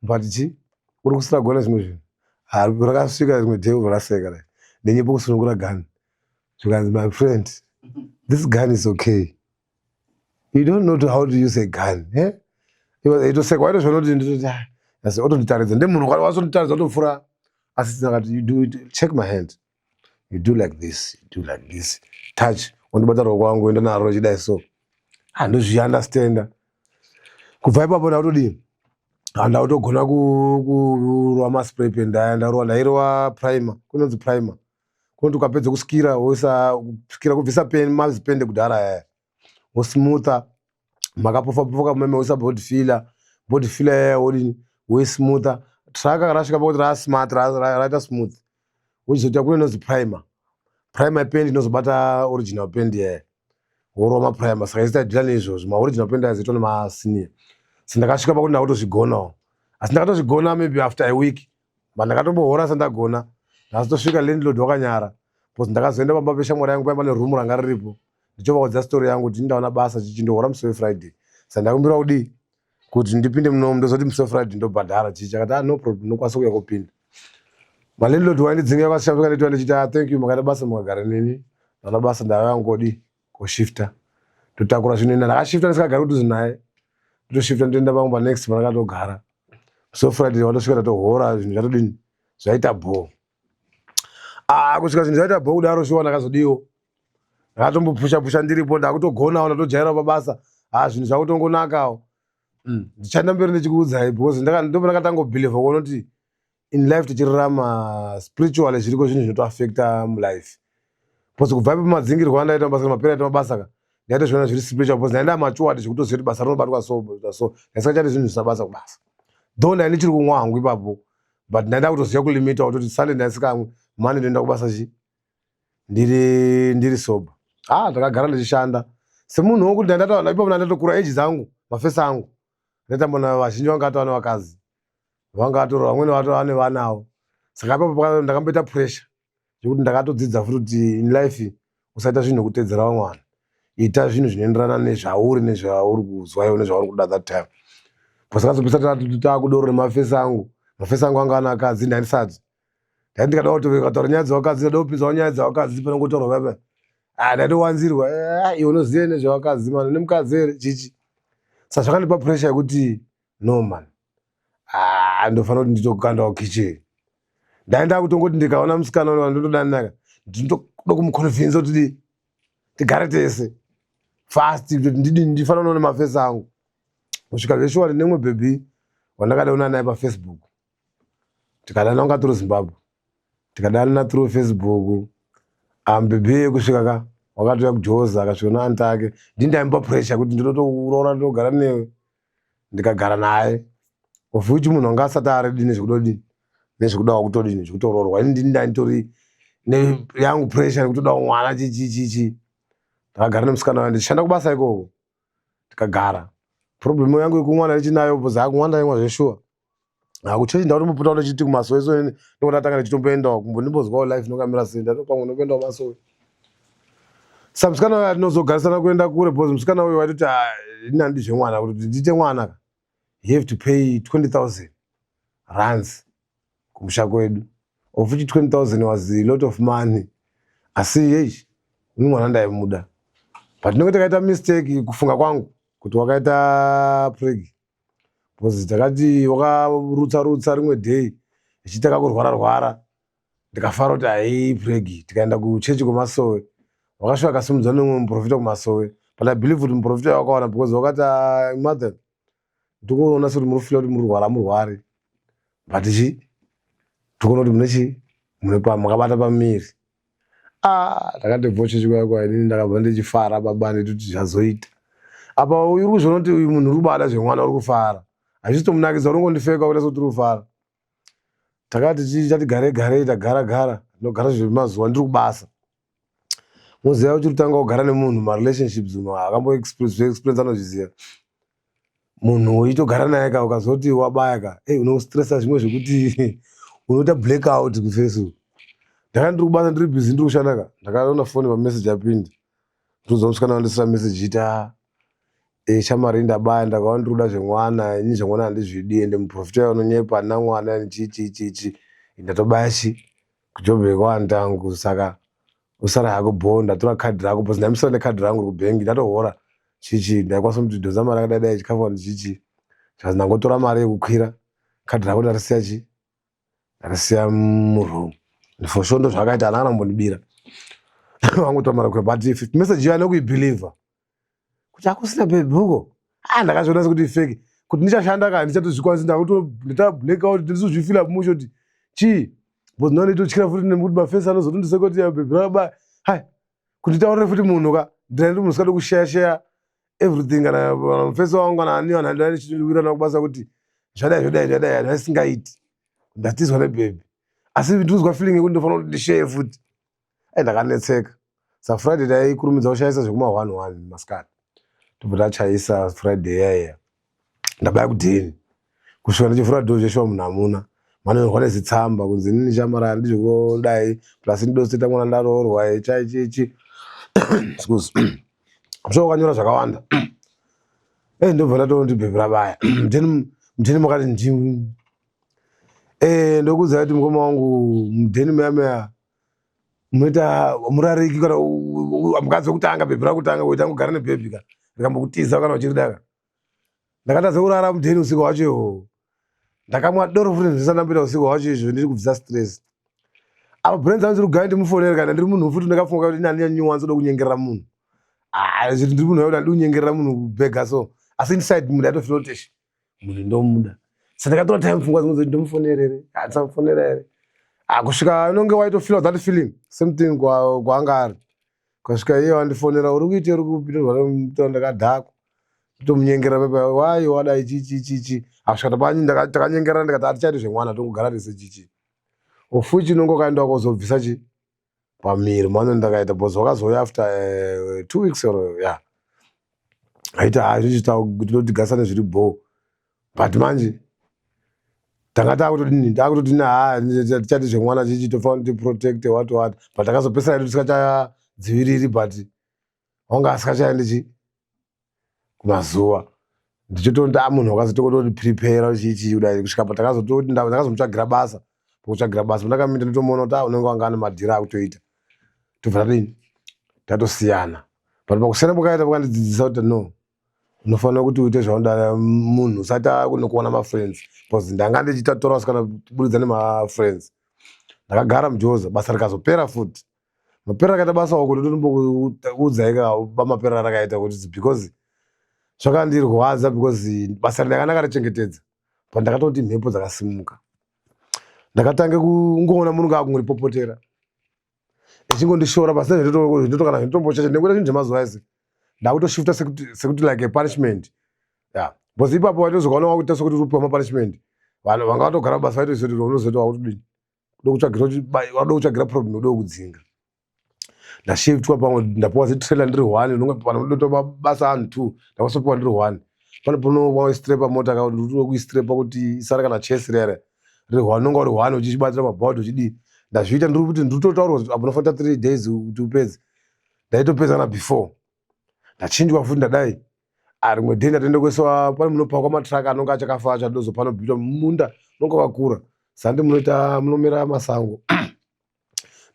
A: but chi uri kusiragona zvimwe zvinhu rakasvika rimwe day ubva raseka rai ndenyepa kusunungura gani. Zvikanzi, "My friend, this gun is okay. You don't know how to use a gun, eh?" Itoseka, waitozviona kuti nditoti, "Ah," asi otonditaridza, ndemunhu wasonditaridza, otopfura. Asi akati, "You do it, check my hand. You do like this, you do like this, touch." Wondibata ruoko wangu, enda naro chidai so. Ah, ndozviunderstanda. Kubva ipapo ndakutodii, handakutogona kurova maspray paint aya. Ndarova, ndairova primer, kunonzi primer, kunoti ukapedza kuskira, woisa kuskira, kubvisa mazipende kudhara aya, wosmootha makapofa pofa meme, woisa body filler. Body filler yaya wodini? Woismootha. Traka rasvika pakuti rasmart, raita smooth, wochizoita kune inonzi primer. Primer paint inozobata original paint yaya, worova maprimer. Saka isi taidhila neizvozvo, maoriginal paint aizoitwa nemasenior. So ndakasvika pakuti ndakutozvigonawo, asi ndakatozvigona maybe after a week, but ndakatombohora sandagona. Ndazotosvika, landlord wakanyara, because ndakazoenda pamba peshamwari yangu, paiva nerumu ranga riripo. Ndichovaudza story yangu kuti ndaona basa chichindohora musi weFriday, saka ndakumbira kudii kuti ndipinde munomu, ndozoti musi weFriday ndobhadhara. Chichi akati, "Ah, no problem, unokwanisa kuuya kopinda." Malandlord waindidzinga kwashamika, nditi ndichiti, "Ah, thank you, makaita basa mukagara neni. Ndaona basa, ndauya ngodi koshifta." Ndotakura zvinhu ina, ndakashifta ndisingagari kudhuze naye, ndotoshifta, ndoenda pangu panext pandakatogara. So Friday watosvika, tatohora, zvinhu zvatodini, zvaita bho. Ah, kusvika zvinhu zvaita bho kudaro, shuwa ndakazodiwo, ndakatombopusha pusha ndiripo, ndakutogonawo, ndatojairawo pabasa. Ah, zvinhu zvakutongonakawo. Ndichaenda mberi ndichikuudzai, because ndipo ndakatangobhilivha kuona kuti in life tichirarama spiritually, zviriko zvinhu zvinotoafecta mulife, because kubva ipo madzingirwo andaita mabasa, mapera aita mabasa ka, ndaitozviona zviri spiritual, because ndaenda matured zvekutoziva kuti basa rinobatwa so so. Ndaisikachati zvinhu zvisina basa kubasa, though ndai ndichiri kumwa hangu ipapo, but ndaenda kutoziva kulimita, kutoti Sunday ndaisikamwe, Monday ndoenda kubasa chi ndiri sober. Ah, ndakagara ndichishanda semunhu wokuti ndandataura ipapo, ndandatokura, age dzangu, mafesi angu, ndaitamba vazhinji vanga vatova nevakadzi, vanga vatora, vamweni vatova nevanawo. Saka ipapo ndakamboita pressure yekuti ndakatodzidza futi kuti in life usaita zvinhu nekutedzera vamwe vanhu, ita zvinhu zvinoenderana nezvauri, nezvauri kuzwa iwe, nezvauri kuda that time. Because akazopisa taakudoro nemafesi angu, mafesi angu anga ana akadzi, ndandisati ndai ndikada kutaura nyaya dzevakadzi, ndada kupinzawo nyaya dzevakadzi panongotaurwa papa. Ah, ndaitowanzirwa, "Eh, iwe unoziva nezvevakadzi mani, nemukadzi here?" Chichi. Saka zvakandipa pressure yekuti no man, ah, ndofanira kuti nditokandawo kitchen. Ndaenda kutongoti ndikaona musikana wandotodanaka, ndinotoda kumuconvince kuti tigare tese fast, kuti ndidi ndifanira kuona mafesi angu. Kusvika zveshuwa ndine bhebhi wandakadaona naye paFacebook, tikadana, kunga tiri Zimbabwe, tikadana through Facebook. Bhebhi kusvika ka wakatouya kuJoza, akasvika naanti ake. Ndini ndaimupa pressure kuti ndinotokuroora, ndinogara newe. Ndikagara naye, of which munhu anga asati aready nezvekudodini, nezvekudawo kutodini, zvekutoroorwa. Ini ndini ndaitori neyangu pressure yekutodawo mwana, chichi chichi. Ndakagara nemusikana wayo, ndichishanda kubasa ikoko, tikagara. Problem yangu yekumwa ndichinayo, because akumwa ndaimwa zveshuwa. Hakuchechi ndakutombopota ndichiti kumasowe, so ndiko ndatanga ndichitomboendawo kumbo ndimbozwawo life inokamira sei. Ndato pamwe ndomboendawo masowe. Saka musikana uyo atinozogarisana kuenda kure, because musikana uyo waitoti, "Ah, ini handidi zvemwana, kuti ndiite mwana ka, you have to pay 20,000 rands kumusha kwedu," of which 20,000 was a lot of money. Asi yei, ini mwana ndaimuda, but tinenge takaita mistake kufunga kwangu kuti wakaita preg, because takati wakarutsa rutsa rimwe day, ichitaka kurwara rwara, ndikafara kuti hai, preg. Tikaenda kuchechi kwemasowe, wakasvika akasimudzwa nemumwe muprofita kumasowe, but I believe kuti muprofita wakaona, because wakati, "Ah, mother, ndikuona sekuti muri kufila kuti muri kurwara, murwari, but chi tikuona kuti mune chi mune makabata pamiri." Ah, ndakatobva chechi kwaya kwa, inini ndakabva ndichifara, baba, nditoti zvazoita apa. Uri kuzviona kuti uyu munhu uri kubada zvemwana, uri kufara, hazvisi unongondifeka kuita sekuti uri kufara. Takati chati gare garei, tagara gara, ndogara zvemazuva ndiri kubasa. Muziva kuti kutanga kugara nemunhu, marelationships, munhu akamboexperience anozviziva. Munhu uchitogara naye ka, ukazoti wabaya ka, ei, unostressa zvimwe zvekuti unoita black out kuFacebook. Ndakanga ndiri kubasa, ndiri busy, ndiri kushanda ka, ndakaona foni pameseji apinda, ndikuudza musikana wandisira meseji ita, "E, shamari, ndabaya, ndakaona ndiri kuda zvemwana, ini zvemwana handizvidi, ende muprofita unonyepa, handina mwana, chi chi chi chi, ndatobaya chi kuJobek kwantangu, saka Usara hako bho, ndatora kadhi rako because ndaimusira nekadhi rangu rekubhengi, ndatohora chichi, ndaikwanisa kuti dhonza mari akadai dai chikafu kana chichi. Zvikanzi ndangotora mari yekukwira, kadhi rako ndarisiya chi ndarisiya muroom. For sure ndozvaakaita, haana kana kumbondibira. Vangotora mari yekukwira, but if message iyo anokuibelieve kuti akusina baby uko. Ah, ndakazviona sekuti fake, kuti ndichashanda kana ndichatozvikwanisa, ndakuto ndita black out, ndisizvifila musho kuti chii, because ndinoona nditotyira futi nekuti mafesi anozotondiseka kuti ya baby rakaba hai kuti nditaurire futi munhu ka, ndiri munhu usingadi kushare share everything kana mufesi wangu kana ani vanhu andichiwirana kubasa kuti zvadai zvadai zvadai, handisingaiti ndatizwa nebhebhi, asi ndinozwa feeling yekuti ndofanira kuti ndishare futi. Ai, ndakanetseka. Sa Friday ndaikurumidza kushaisa zvekuma 1 1 masikati, tobva tachaisa Friday yaiya. Ndabaya kudheni kusvika ndichivhura dhoo, zveshuwa munhu hamuna. Manyorwa nezitsamba kunzi inini chamara handizvodai, plus ndidosita mwana ndaroorwa chai chichi, excuse, so wakanyora zvakawanda. Ndobva ndatoti bhebhi rabaya mudheni, mudheni makati ndi ndokuudza kuti mukoma wangu, mudheni muya muya munoita murariki kana mukadzi wekutanga, bhebhi rakutanga kuita kugara nebhebhi ka rikambokutiza kana uchiridaka. Ndakatadza kurara mudheni usiku hwacho ihoho, ndakamwa doro futi ndisati ndamboita usiku hwacho izvo, ndiri kubvisa stress. Apa brain dzangu dziri kugara, ndimufonere kana ndiri munhu futi ndakafunga kuti ini handinyanyi kunyengerera munhu. Ah, zviti ndiri munhu wekuti handidi kunyengerera munhu kubhega, so asi inside munhu ndaitofila kuti eish, munhu ndomuda. Saka ndakatora time, pfungwa dzimwe dzoti ndomufonerere, handisamufonera here. Ah, kusvika unonge waitofila that feeling same thing kwaanga ari, kusvika iye wandifonera, uri kuite uri kupindurwa, ndakadhakwa, tomunyengera pepa, wai wadai chichi chichi. Asvika takanyengerera, ndikati hatichaiti zvemwana, tongogara tese chichi, ofuchi unonge ukaenda kozobvisa chi pamiri mano. Ndakaita because wakazouya after 2 weeks or yeah, aita ha zvichitotigasane zviri bho, but manje tanga takutodini, takutodini, ha, tichati zvemwana chichi, tofanira kuti protect what what, but takazopesana yedu tisikachadziviriri, but wanga asikachaendi chi kumazuva, ndichitondi a munhu wakazotokototi prepare chichi kudai kusvika patakazototi ndakazomutsvagira basa. Pakutsvagira basa pandakamuita, ndotomuona kuti a unenge wanga ane madhira akutoita, tobva tadini, tatosiyana. But pakusiyana kwakaita kwakandidzidzisa kuti no, unofanira kuti uite zvaunoda munhu usati akunokuona mafriends, because ndanga ndichitatora vasikana kuburikidza nemafriends. Ndakagara mujoza, basa rikazopera futi. Mapera akaita basa uko, ndotombokuudzai ka mapera rakaita kuti because zvakandirwadza, because basa rindanga ndakarichengetedza, but ndakatoti mhepo dzakasimuka, ndakatange kungoona munhu ngaakungoripopotera echingondishora pasina zvindotokana zvinditombochacha ndingoita zvinhu zvemazuva ese, ndakutoshifta sekuti like a punishment, yeah, because ipapo waitozokaona wakuita sekuti uri kupiwa mapunishment. Vanhu vanga vatogara basa vaitoziva kuti unozoti wakutodini, kuda kutsvagira problem, kuda kudzinga. Ndashiftwa pamwe, ndapiwa zitrailer ndiri one, unonga panodotoa mabasa anhu two, ndakasopiwa ndiri one. Pane ponoistrepa mota kuistrepa kuti isare kana chesi rere riri one, unonga uri one uchichibatira mabhaudhi uchidii. Ndazviita, ndiri kuti ndiri kutotaurwa kuti apo unofanira 3 days kuti upedze, ndaitopedza kana before. Ndachinjwa futi, ndadai rimwe day ndatoenda kuiswa pane munopakwa matraka anonge achakafa acho, adozo panobvitwa munda unonge wakakura sandi munoita munomera masango.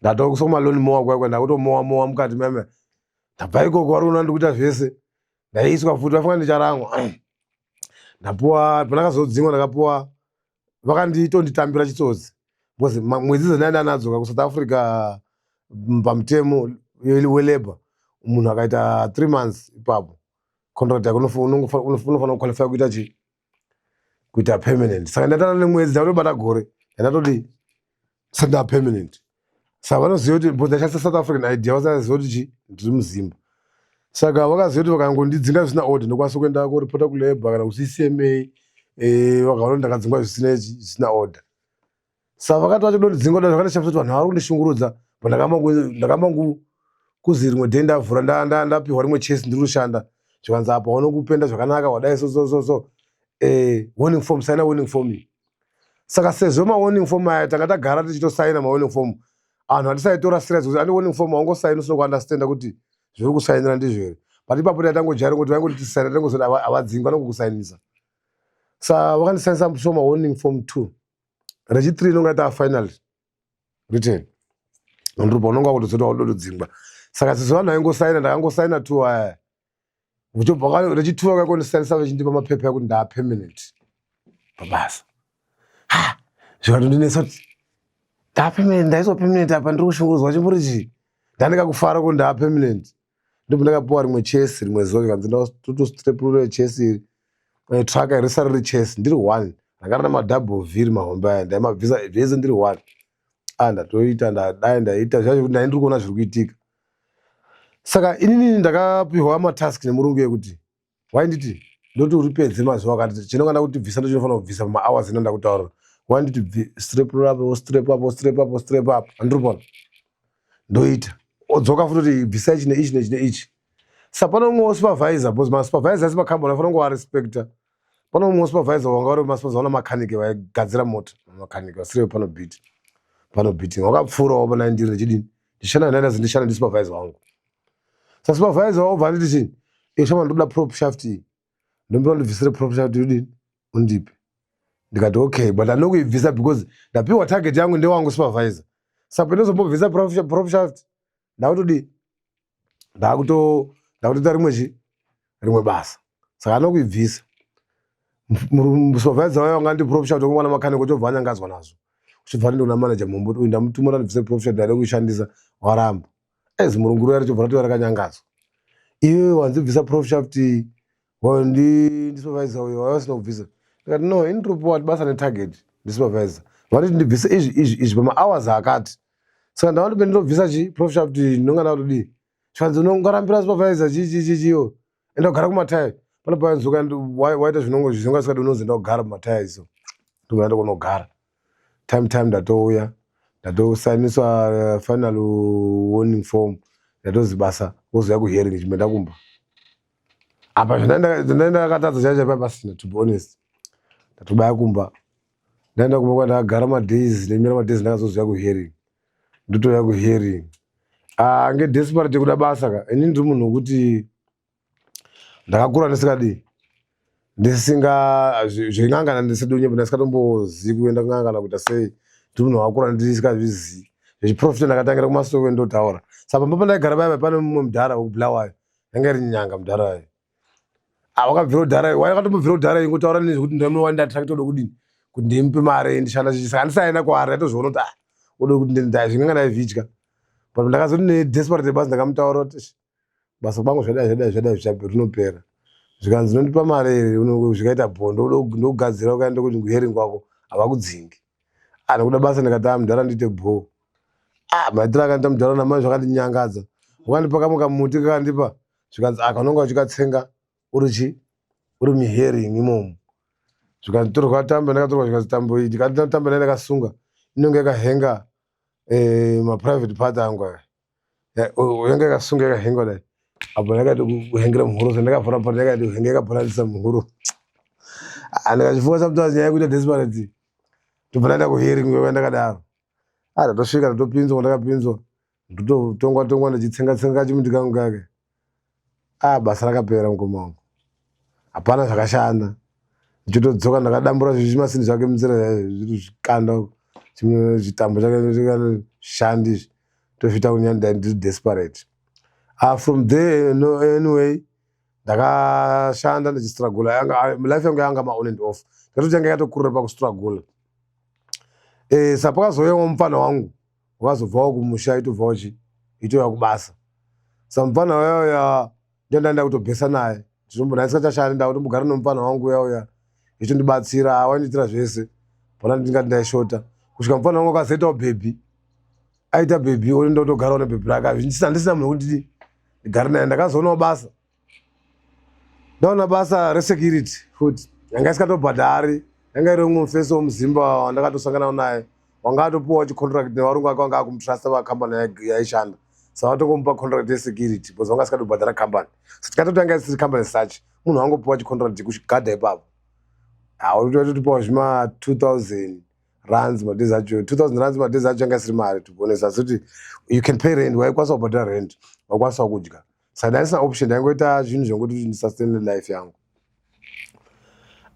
A: Ndatokuiswa kumalawn mower kwakwe, ndakutomowa mowa mukati meme. Ndabva ikoko, vari kuona ndikuita zvese, ndaiswa futi, vafunga ndicharangwa. Ndapuwa, pandakazodzingwa ndakapuwa, vakanditonditambira chitsotsi, because mwedzi dzandaenda nadzo kuSouth Africa, pamutemo welabour munhu akaita 3 months ipapo contract yako unofanira kuqualify kuita chi kuita permanent. Saka ndatana nemwedzi, ndakutobata gore, ndatoti senda permanent. Saka vanoziva kuti because ndashandisa South African ID, vasaziva kuti chi ndiri muZimba. Saka vakaziva kuti vakangondidzinga zvisina order, ndokwanisa kuenda koripota kulabour kana kuCCMA, vakaona kuti ndakadzingwa zvisina zvisina order. Saka vakati vachidondidzinga kudai, zvakandishamisa kuti vanhu vari kundishungurudza. But ndakamba kuzi rimwe day ndavhura, ndapiwa rimwe chesi, ndiri kushanda, zvikanzi apa unokupenda zvakanaka, wadai so so so so, warning form, saina warning form iyi. Saka sezvo mawarning form aya tanga tagara tichitosaina mawarning form, anhu hatisaitora serious kuti ane warning form, aungosaini usina kuunderstanda kuti zviri kusainira ndizvo here. But ipapo tatangojaira kuti vaingoti tisaina, tangozoti havadzingwi, vanongokusainisa. Sa vakandisainisa so mawarning form two, rechi three inonga ita final written. Ndiri paunonga kutozoti wakutodzingwa. Saka sezvo vanhu vaingosaina, ndakangosaina tu aya. Uchobva rechituva kaikondisainisa vechindipa mapepa ekuti ndaa permanent pabasa. Ha! Zvikatondinetsa kuti ndaa permanent, ndaiswa permanent apa ndiri kushungurudzwa chimbori chii? Ndandikakufara kuti ndaa permanent. Ndipo ndakapiwa rimwe chesi rimwe zuva zvikanzi ndatostrepurura chesi iri. Eh, truck iri risari riri chesi ndiri one. Ranga rina madouble vhiri mahombe aya ndaimabvisa zvese ndiri one. Ah, ndatoita ndadai ndaita zvacho kuti ndai ndiri kuona zviri kuitika. Saka inini ndakapihwa matask nemurungu ekuti wainditi ndoti uripedze mazuva akati chinonga ndakuti bvisa ndochinofanira kubvisa pamahours ina ndakutaurira wainditi strep up strep up strep up strep up andiri kuona ndoita odzoka futi kuti bvisai ichi neichi neichi neichi sa pane umwe supervisor because masupervisor ese makambani afanira kungovarespecta pane umwe supervisor wanga uri masupervisor wana makanike vaigadzira mota makanike vasiri pano beat pano beating wakapfuurawo pana ndiri ndichidini ndishanda naye ndazi ndishanda ndisupervisor wangu sa supervisor wobva anditi chii ishama ndoda prop shaft iyi ndombira ndibvisire prop shaft udini undipe ndikati okay but andinokuibvisa because ndapiwa target yangu ndewangu supervisor saka ndinozombobvisa prop shaft ndakutodii ndakuto ndakutoita rimwe chi rimwe basa saka anokuibvisa supervisor wayo wanga ndi prop shaft wangwana makaniko chobva anyangadzwa nazvo uchibva ndona manager mumbo uyu ndamutumira ndibvise prop shaft ndada kuishandisa waramba as murungu ruya richobva ratova rakanyangadzwa iwe wanzibvisa prop shaft ndisupervisor uyo waiva usina kubvisa ndikati no ini ndiri basa netarget ndisupervisor vanoti ndibvise izvi izvi izvi pamahours akati saka ndava ndipe ndinobvisa chi prop shaft ndinonga ndakutodii zvikanzi unongarambira supervisor chii chii chii chiyo enda kugara kumataya pano painzoka waita zvinongo zvinonga zvikadi unonzi enda kugara kumataya iso ndobva ndakunogara time time ndatouya ndatosainiswa final warning form ndatozi basa wozouya kuhearing chimbe ndakumba apa zvandakatadza chaicho chaipa pasina to be honest ndatobaya kumba ndaenda kumba kwandakagara madays nemira madays ndakazouya kuhearing ndotouya kuhearing ah, ngedesperate yekuda basa ka ini ndiri munhu wekuti ndakakura ndisikadii ndisinga zven'anga ndisidonyepo ndisikatombozivi kuenda kun'anga kana kuita sei ndiri munhu wakura ndisikazvizii zvechiprofita ndakatangira kumasowe ndotaura saka pamba pandaigara paya pane mumwe mudhara wekubulawayo yanga iri nyanga mudhara ayo awakabvira kudhara wakatombobvira kudhara ingotaura nezvekuti ndinowandatrakita ude kudini kuti ndimupe mari ndishanda chichi saka ndisaenda kwaari ndatozoona kuti ah ude kuti zvinenge ndaivhidya but ndakazoti nedesperate basi ndakamutaura kuti basa kwangu zvadai zvadai zvadai zvichape rinopera zvikanzi unondipa mari here zvikaita bho ndokugadzira ukaenda kuti kuhering kwako havakudzingi ah ndikuda basa ndikati ah mudhara ndiite bho ah maitiro akandiita mudhara namai zvakandinyangadza wakandipa kamwe kamuti kakandipa zvikanzi aka unonga uchikatsenga uri chi uri muhering imomo zvikanditorwa tambo ndakatorwa zvikanzi tambo iyi ndikati tambo ndai ndakasunga inonge yakahenga eh, maprivate part angu aya yanga yakasunga yakahenga dai apo yakati kuhengera muhuro so ndakavhura pano yakati kuhenga yakabhalanisa muhuro ah, ndikachifunga sometimes nyaya yekuita desperate tobva ndaenda kuhearing nguva ndakadaro ah ndatosvika ndatopinzwa ndakapinzwa ndototongwa tongwa ndichitsenga tsenga kachimuti kangu kake ah basa rakapera mukoma wangu hapana zvakashanda ndichitodzoka ndakadambura zvimasini zvake munzira zviri zvikanda chimwe chitambo chake shandi izvi tozviita kunyanya ndiri desperate ah, from there no, anyway ndakashanda ndichistrugula life yangu yanga ma on and off ndikatoti yanga yatokurira pakustrugula eh, sapakazouyawo mupfana wangu wakazobvawo kumusha itobvawo chi itouya kubasa sa mupfana uya uya ndiyo ndaenda kutobhesa naye ndinombona ndisingachashandi ndakutombogara nomupfana wangu uya uya ichondibatsira wandiitira zvese pana ndingati ndaishota kusvika mupfana wangu akazoitawo bhebhi aita bhebhi oenda kutogarawo nebhebhi rake handisina munhu wekuti ndigare naye ndakazoonawo basa ndaona basa resecurity futi yanga isikatobhadhari yanga iri umwe mufesi womuzimba wandakatosangana naye wanga atopuwawo chicontract nevarungu vake vanga akumutrusta vakambani yaishanda saka vatongomupa contract yesecurity because vanga asikatobhadhara company so tikatoti yanga isiri company such munhu wangopuwa chicontract chekugadha ipapo haatotipawo zvima 2000 rands madays acho 2000 rands madays acho yanga isiri mari to be honest asi kuti you can pay rent waikwanisa kubhadhara rent waikwanisa kudya saka ndaisina option ndaingoita zvinhu zvekuti ndisustain life yangu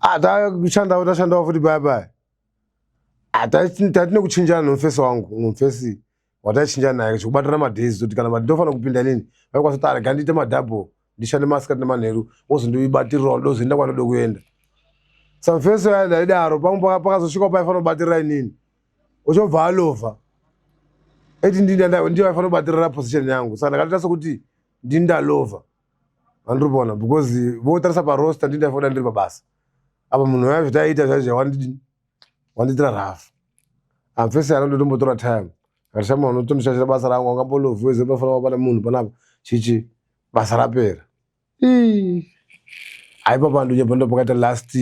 A: ah tashandawo tashandawo futi bye bye ah tatine kuchinjana nomufesi wangu mufesi Wataichinja naye zvekubatana madays, kuti kana ndofanira kupinda inini, vaikwanisa kuti arega ndiite madouble, ndishande masikati nemanheru, wozondibatirirawo, ndozoenda kwandode kuenda. Samfeso yaya ndaidaro, pamwe pakazosvika paifanira kubatirira inini, uchobva alovha eti ndiyo aifanira kubatirira position yangu. Saka ndakatoita sekuti ndini ndalovha, andiri kuona, because votarisa paroster, ndini ndaifanira ndiri pabasa apa. Munhu waya zvitaiita zvaizvo wandidini, wandiitira rafu amfesi anodotombotora time. Akati, "Shama, unotondishashira basa rangu, wangambolovhiwe, panofanira kuva pane munhu panapa." Chichi basa rapera. Aipapa ndonyepa, ndo pakaita last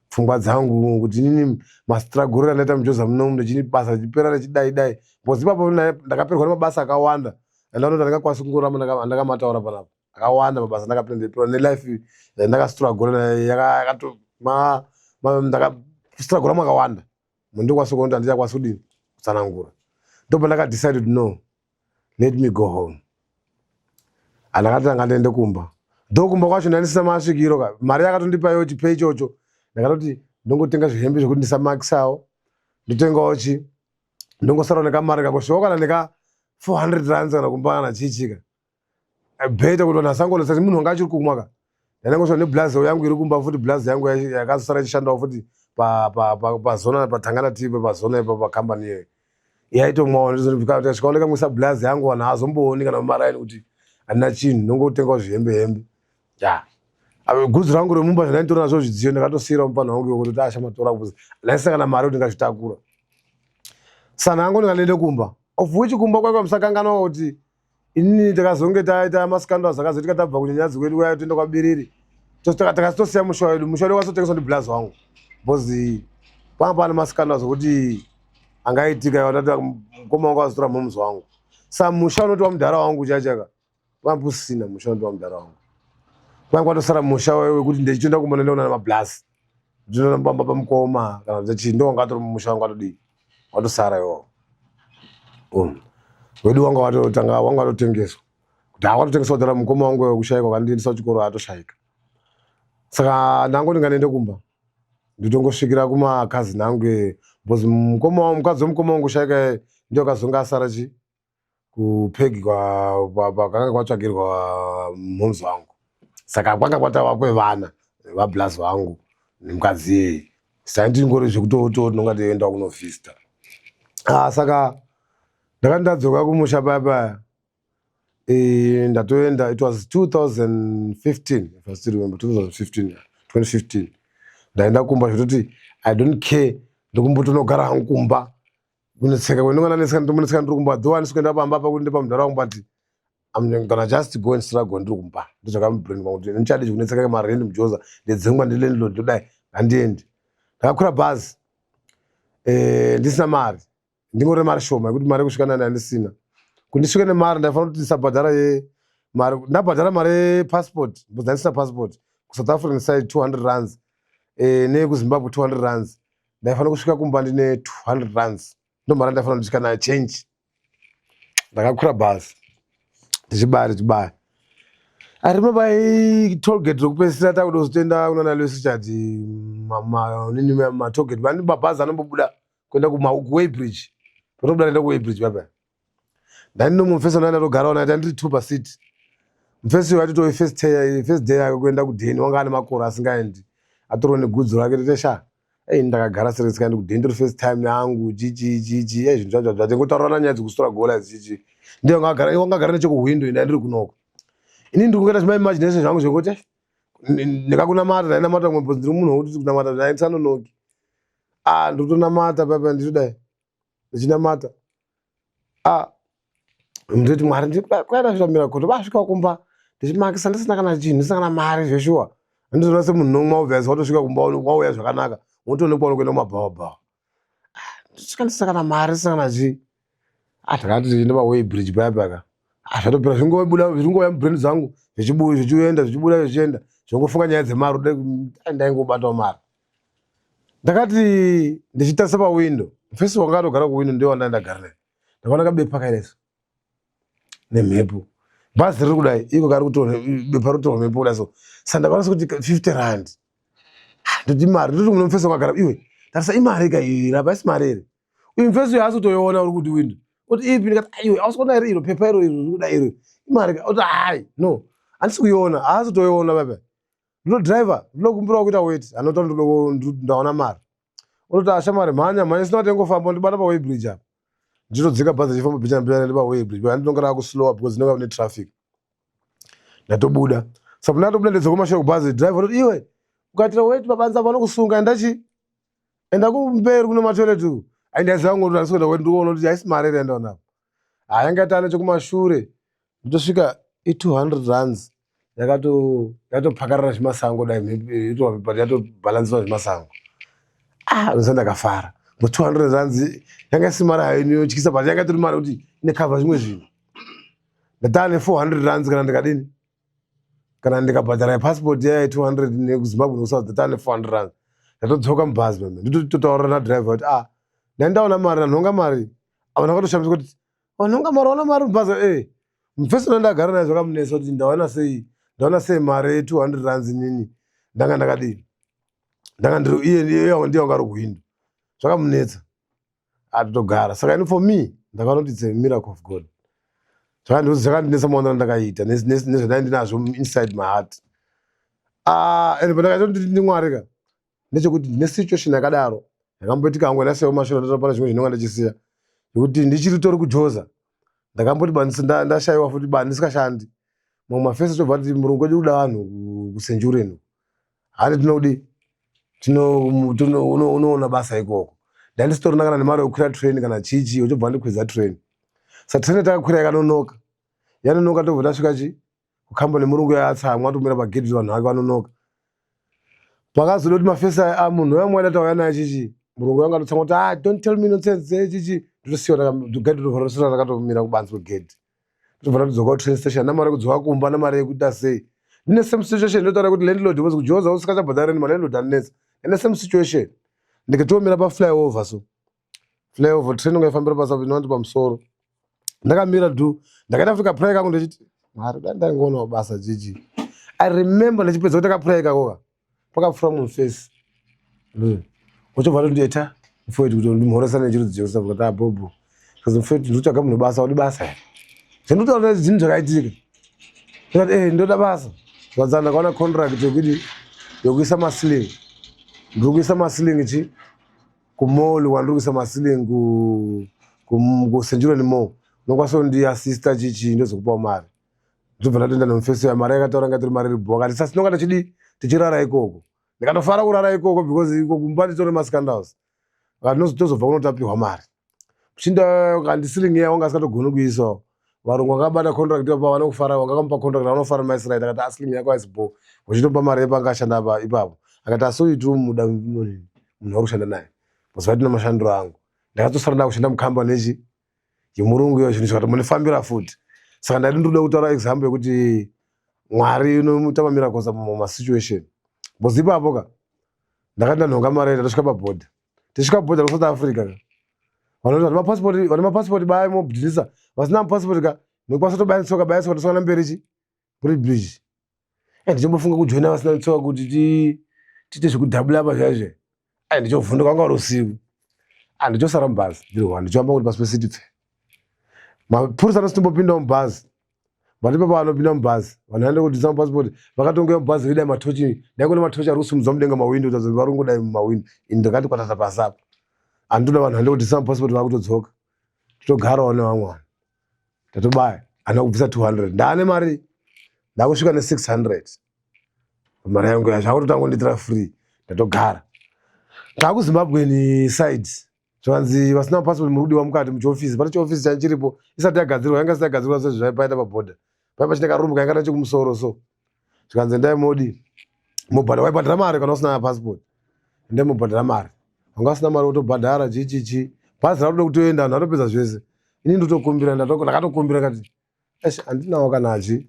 A: pfungwa dzangu kuti inini mastruggle andaita mujoza munomu, ndechini basa richipera richidai dai, because ipapo ndakaperwa nemabasa akawanda andaona kuti andingakwanisi kungoramba ndakamataura panapa. Akawanda mabasa ndakapinda, ndeiperwa nelife yandakastruggle, ndakastruggle makawanda. Munhu ndokwanisa kuona kuti handichakwanisi kudini kutsanangura. Ndobva ndakadecide kuti, "No, let me go home." Handakati anga ndiende kumba, dho kumba kwacho ndandisina masvikiro ka. Mari yakatondipa iyo chipei ichocho, ndakatoti ndongotenga zvihembe zvekuti ndisamakisawo, ndotengawo chi, ndongosarawo nekamari kakosvikawo kana neka 400 rands kana kumba kana chichika better, kuti vanhu vasangonesa munhu wanga achiri kumwa ka. Ndanangosvika neblazer yangu iri kumba futi, blazer yangu yakazosara ichishandawo futi pazona patangana tipe pazona ipa pakambani iyoyo yaitomwawo. Svikaoneka mwisa blazer yangu, vanhu haazombooni kana mumaraini kuti handina chinhu, ndongotengawo zvihembe hembe ya gudzi rangu remumba zvandainditora nazvo zvidziyo, ndakatosiyira mupanhu wangu iwo kuti ashamatora, ndaisina kana mari kuti ndingazvitakura. Sana yangu ndingandiende kumba, of which kumba kwaikwa musakanganwa kuti inini takazonge taita mascandals akazoitika tabva kunyanyadzi kwedu kuya toenda kwaBiriri. Takazotosiya musha wedu, musha wedu wakazotengeswa ndiblazi wangu, because panga pane mascandals okuti angaitika tati mukoma wangu azotora mhomuzi wangu. Sa musha unoti wamudhara wangu chachaka panga pusina musha unoti wamudhara wangu, kwanga kwatosara musha wekuti ndichitoenda kumba ndoenda kunana mablazi, ndinoenda pamukoma kana kuti chii, ndo wanga atori musha wangu atodii watosara iwowo. Wedu wanga watotanga, wanga watotengeswa, kuti hawatotengeswa kudhara. Mukoma wangu wekushaikwa kandiendesa kuchikoro atoshaika, saka ndangoti ngandiende kumba nditongosvikira kumakazini angu, because mukoma wangu, mukadzi wemukoma wangu kushaika, ndio akazonga asara chi kupegi kwakanga kwatsvagirwa mhomzi wangu. Saka kwanga kwatava kwevana vablazi vangu nemukadzi iyeye, saka ndingori zvekutoto tinonga teienda kunovhista. Ah, saka ndakati ndadzoka kumusha paya paya, ndatoenda, it was 2015 if I still remember, 2015, 2015. Ndaenda kumba zvekutoti I don't care, ndokumbotonogara hangu kumba kunetseka kwendinonga ndanetseka, ndombonetseka ndiri kumba, though handisi kuenda pamba pakuti ndepamudhara wangu, but I'm gonna just go and struggle ndiri kumba. Ndozvakamubrain kwangu kuti ndichadi kunetseka marend mujoza, ndedzengwa ndilandlord, ndodai handiendi. Ndakakwira bhazi ndisina mari, ndingori mari shoma yekuti mari yekusvika nani handisina. Kuti ndisvike nemari ndaifanira kuti ndisabhadhara ye mari, ndabhadhara mari yepassport because ndandisina passport kuSouth African side, 200 rands, neyekuZimbabwe 200 rands. Ndaifanira kusvika kumba ndine 200 rands, ndo mari ndaifanira kusvika nayo change. Ndakakwira bhazi ndichibaya ndichibaya. I remember tollgate rokupedzisira takuda kuzotoenda kunana Louis Richard, nini matollgate vani, mabhazi anombobuda kuenda kuWeybridge, panobuda kuenda kuWeybridge papa. Ndani nomufesi wandanga ndatogarawo naye, tandiri two paseat. Mufesi uyu atitowe first day yake kuenda kudheni, wanga ane makore asingaendi, atoriwo negudzo rake. Tete sha, ei, ndakagara sere ndisikaendi kudheni, tori first time yangu, chichi chichi, ei, zvinhu zvacho zvatingotaurana nyaya dzekustruggle chichi. Ndiye wanga agara nechekuhwindo, enda ndiri kunoko, inini ndiri kungoita zvimaimagination zvangu zvekuti ndikakunamata, ndainamata mwe, ndiri munhu wekuti kunamata ndaisanonoki. Ah, ndikutonamata papa, nditodai ndichinamata. Ah, ndoti, "Mwari, kwaita zviramira koto." Vasvika kumba ndichimakisa ndisina kana chinhu, ndisina kana mari zveshuwa. Handizoona semunhu nomwa, obvious watosvika kumba wauya zvakanaka, wotoonekwa unokuenda kumabhawa bhawa. Ndisvika ndisina kana mari, ndisina kana chii. Ah, takati tichienda paWeybridge paya paka, ah, zvatopera, zvingobuda, zvingouya mubrain dzangu zvichibuda zvichienda, zvichibuda zvichienda, zvingofunga nyaya dzemari, ndaingobatawo mari. Ndakati ndichitarisa pawindo, mufesi wanga atogara kuwindo ndiye wandanga ndagara naye. Ndakaona kabepa kairesa nemhepo, bhazi riri kudai, iko kari kutorwa bepa riri kutorwa mhepo kudai so. Saka ndakaona sekuti 50 rand. Ndoti mari, ndoti mune mufesi wakagara, "Iwe, tarisa, imari ka iyi, rapa isi mari here?" Uyu mufesi uyu haasi kutoiona uri kuti windo. Oti ipi? Ndikati aiwe, hausi kuona here iro pepa iro iro rikuda iro imari? Oti hai, no, handisi kuiona. Haasi kutoiona pepa. Ndino driver, ndinokumbirawo kuita wait, anota ndaona mari. Unoti ashamari, mhanya mhanya, sina tengofamba, ndibata pa weighbridge apa. Ndinodzika bhazi richifamba bhichana bhichana ndipa weighbridge, andinonga rakuslowa because ndinonga kune traffic. Ndatobuda. Saka ndatobuda, ndedzoka kumashure kubhazi, driver oti, "Iwe, ukaitira wait pabanza vanokusunga, enda chi enda kumberi kune matoilet uku." Aindaziva ngoti handisi kuenda wait, ndikuona kuti haisi mari ere yandaona apa. Hayanga tane chekumashure, ndotosvika i200 rands yakatopakarira zvimasango, dai but yatobhalansiswa zvimasango. Ah, ndosati ndakafara but 200 rands yanga isi mari hayo inotyisa, but yanga itori mari kuti inekavha zvimwe zvinhu. Ndatava ne400 rands kana ndikadini, kana ndikabhadhara passport yaya 200 nekuZimbabwe nekuSouth, ndatava ne400 rands. Ndatodzoka mubhazi meme, nditotaurira nadriver kuti, "Ah, ndandaona mari, ndanhonga mari." Ava ndakatoshamiswa kuti, "Wanhonga mari? Waona mari mubhazi?" E, mufesi ndandagara naye zvakamunetsa kuti ndawana sei, ndaona sei mari ye200 rands nini ndanga ndakadini, ndanga ndiri iye iye ndiye wanga ari kuhwindo. Zvakamunetsa, atotogara. Saka ini, for me, ndakaona kuti it's a miracle of God. Zvakandinetsa maonero andakaita nezvandai ndinazvo inside my heart. Ah, and pandakaita kuti ndimwari ka, ndechekuti ndine situation yakadaro yakamboitika hangu. Ndasiyawo mashure, ndatopana zvimwe zvinonga ndichisiya yekuti ndichiri tori kuJoza. Ndakamboti ndashayiwa futi ba ndisikashandi, mamwe mafesi tobva kuti murungu wedu kuda vanhu kuCenturion, handi tinodi unoona basa ikoko. Ndandisitorina kana nemari yekukwira train kana chichi, uchobva ndikwidza train. Sa train takakwira yakanonoka, yanonoka, tobva tasvika chi kukambani, murungu yatsamwa, atomira pagedhi, vanhu vake vanonoka. Pakazoda kuti mafesi aya, munhu uya mwana tauya naye chichi, murungu wanga atotsamwa kuti, "Ah, don't tell me nonsense." Chichi ndotosiyiwa gedhi, tobva rakatomira kubanze kwegedhi, tobva tatodzoka kutrain station namari yekudzoka kumba, namari yekuita sei. Ndine same situation ndotaura kuti landlord was kuJoza, usikachabhadhara rent, malandlord anetsa. Ine same situation, ndikatomira paflyover, so flyover train unga ifambira pasa inowandi pamusoro. Ndakamira du, ndakaita futi kaprayer kangu ndichiti, "Mwari, dai ndaingoonawo basa." Chichi, I remember ndichipedza kuita kaprayer kakoka, pakapfuura mufesi uchobva tondieta mufeti kuti ndimhoresa nechirudzi chekusa kuti abhobho, because mufeti, ndikutsvaga munhu basa, udi basa here? Zvinotaura zvinhu zvakaitika. Ndikati, "Eh, ndoda basa." Zvanza ndakaona contract yekuti yokuisa maceiling, ndiri kuisa maceiling chi kumall, kwandiri kuisa maceiling kuCenturion Mall, unokwanisa kundiasista chichi, ndozokupawo mari. Ndobva ndatoenda nemufesi ya mari yakataura nga tori mari iribo. Akati sasi tinonga tichidi tichirara ikoko. Ndikatofara kurara ikoko because iko kumba nditori mascandals. Akati tozobva kunotapiwa mari muchinda kandi ceiling iya wanga asingatogoni kuisawo. Varungu vakabata contract ipapo, vanokufara, vangakamupa contract, vanofara maisraeri. Akati aceiling yako haisi bo, uchitopa mari yepanga ashanda ipapo. Akati asi uyu tinomuda munhu wari kushanda naye mazuva tino mashandiro angu. Ndakatosara ndakushanda mukambani yechi yemurungu iyo, zvinhu zvikatomundifambira futi. Saka ndati ndinoda kutaura example yekuti Mwari unoita mamiracles mumasituation, because ipapo ka ndakati ndanhonga mari, ndatosvika pabhodha. Tisvika bhodha kuSouth Africa ka, vanoti vane mapasipoti, vane mapasipoti baya mobhidhisa, vasina mapasipoti ka munokwanisa kutobaya tsoka, baya tsoka, tosangana mberi chi Beitbridge. Ndichombofunga kujoina vasina tsoka kuti tiite zvekudhabula apa zvaizve. Ai, ndichovhunduka, wanga uri usiku. Ah, ndichosara mubhazi ndiri one, ndichoamba kuti pasi pesiti pfe. Mapurisa anositombopinda mubhazi, but ipapo vanopinda mubhazi, vanhu vaenda kudhisa mapasipoti, vakatongouya mubhazi veidai matochi, ndaingona matochi ari kusimudza mudenga, mawindo kuti vari kungodai mumawindo. Ini ndakati kwatata pasi apa, handitoda vanhu vaenda kudhisa mapasipoti, vakutodzoka, totogarawo nevamwe vanhu. Tatobaya, handina kubvisa 200, ndaane mari, ndakusvika ne600 mari yangu ya zvakutotanga kundiitira free. Ndatogara ndakuZimbabweni side, zvanzi vasina mapasipoti muri kudiwa mukati muchiofisi. Pane chiofisi chani chiripo isati yagadzirwa, yanga isati yagadzirwa sezvaipaita pabhodha pai pachine karumu kainga nechekumusoro. So zvikanzi endai modi mobhadhara, waibhadhara mari kana usina pasipoti, endai mobhadhara mari. Wanga usina mari wotobhadhara chichichi. Bhazi rakuda kutoenda, vanhu vatopedza zvese. Ini ndotokumbira, ndakatokumbira kati, "Eish, handinawo kana chi,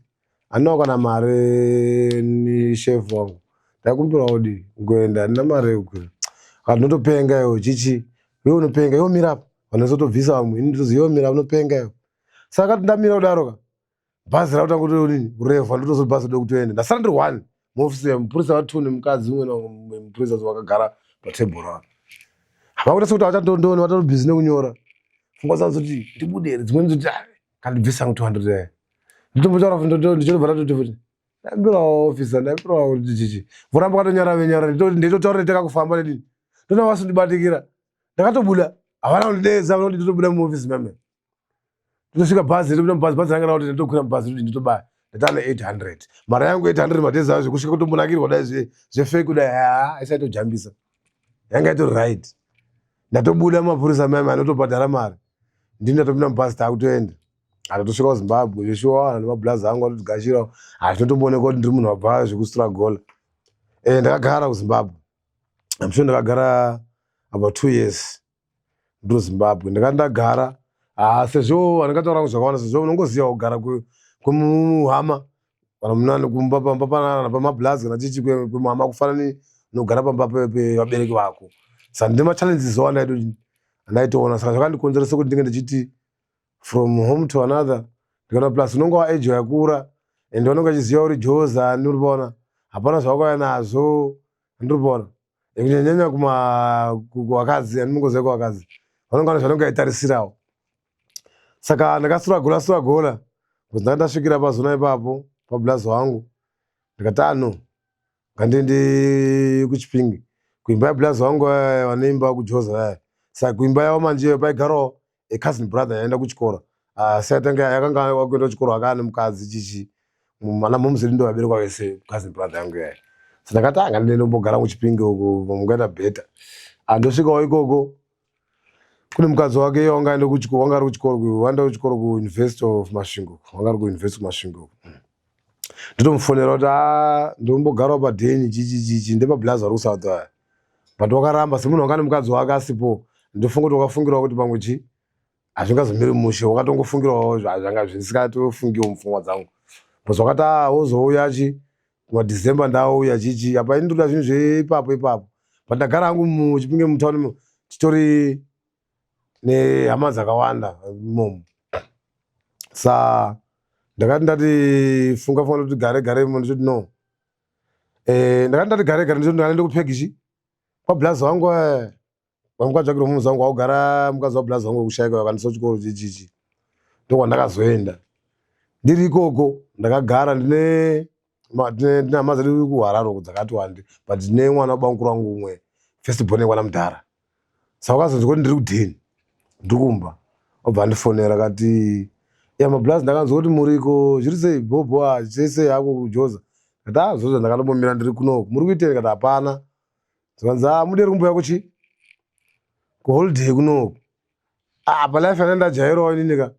A: handinawo kana mari." Ni shefu wangu, ndakumbirawo di kuenda, handina mari yekukwira. Akati, "Unotopenga iwe, chichi iwe, unopenga iwe, mira apa." Vanhu vazotobvisa vamwe, ini ndotozi, "Iwe mira, unopenga iwe." Saka kati ndamira kudaro ka, bhazi rakutanga kutodini kurevha, ndotozoti bhazi rode kutoenda. Ndasara ndiri one muofisi, mupurisa vatwo nemukadzi umwe mupurisa wakagara patebhuru apa. Havakuita sekuti havachatondoni, vatori busy nekunyora. Pfungwa dzangu dzoti ndibude here, dzimweni dzoti ah, kandibvisa hangu 200 aya. Nditombotaura futi ndichitobva ndatoti futi ndambirawo officer, ndambirawo chichi. Voramba katonyara venyara, nditotaura nditaka kufamba nedini. Ndona vasindibatikira. Ndakatobuda, havana kundideedza, vanoti nditobuda muoffice mame. Ndotosvika bhazi, nditobuda mubhazi, bhazi ranga rakuti nditokwira mubhazi kuti nditobaya. Ndatana 800. Mari yangu 800 madhezi ayo zvekusvika kutombonakirwa kudai zvefake kudai, haa, isaitojambisa. Yanga itori right. Ndatobuda mapurisa mame anotobhadhara mari. Ndini ndatopinda mubhazi takutoenda. Atatosvika kuZimbabwe, zveshuwa nemabhulazi angu atotigashira. Hazvinotomboonekwa kuti ndiri munhu wabva zvekustragola. Eh, ndakagara kuZimbabwe. I'm sure ndakagara about 2 years ndiri Zimbabwe. Ndakati ndagara, ah, sezvo andingataura hangu zvakawanda, sezvo unongoziva kugara kwemuhama kana munani kumba pamba panana pamabhulazi kana chichi kwemuhama kufanani nogara pamba pevabereki vako. Saka ndine machallenges awo andaitoona, saka zvakandikonzeresa kuti ndinge ndichiti from home to another. Ndikaona plus unonge waage yakura and vanonge vachiziva uri joza, ndiri kuona hapana zvawakauya nazvo, ndiri kuona kunyanyanya kuvakadzi, andinongoziva kuvakadzi vanonge vane zvanonge vaitarisirawo. Saka ndakasuragola suragola because ndanga ndasvikira pazona ipapo pabhulazi wangu, ndikati ano ngandiende kuChipinge kuimba yabhulazi wangu vanoimba kujoza vaya. Saka kuimba yavo manje paigarawo a cousin brother yaenda kuchikoro, asi atanga yakanga wakuenda kuchikoro akava nemukadzi chichi mana momuziri ndo vaberekwa vese cousin brother yangu yaya. Saka ndakati anga ndiende ndombogara kuChipinge uko mungaita better. Andosvikawo ikoko kune mukadzi wake, iye wanga aenda kuchikoro, wanga ari kuchikoro, waenda kuchikoro kuUniversity of Masvingo, wanga ari kuUniversity Masvingo. Ndotomufonera kuti a ndombogarawo padheni chichi chichi ndepablazi vari kuSouth aya, but wakaramba semunhu wanga nemukadzi wake asipo. Ndofunga kuti wakafungirawo kuti pamwe chi hazvingazomiri mushe, wakatongofungirawo zvanga zvisikatofungiwo mupfungwa dzangu, because wakati a wozouya chi kumadecember ndauya chichi apa ini ndoda zvinhu zveipapo ipapo. But ndagara hangu muChipinge mutauni, titori nehama dzakawanda imomo. Sa ndakati ndati funga funga kuti gare gare imo, ndichoti no, ndakati ndati gare gare, ndichoti ndakaenda kupegichi kwablazi wangu vamukadzvakirwa mumuzi wangu waugara mukadzi wablazi wangu wekushaika vakandisa kuchikoro chichichi. Ndokwandakazoenda. Ndiri ikoko ndakagara ndine ndine hama dzedu kuHarare uko dzakati wande, but ndine mwana wabamukuru wangu umwe, first born yekwana mudhara. Saka wakazonzwa kuti ndiri kudheni, ndiri kumba, obva andifonera akati, ya mablazi, ndakanzwa kuti muriko, zviri sei bhobho, sei sei hako kujoza? Ndikati a zoza ndakatombomira ndiri kunoku, muri kuitei? Ndikati hapana. Zvikanzi a muderi kumboya kuchi kuholiday kunoku. Ah, palife ane ndajairawo inini ka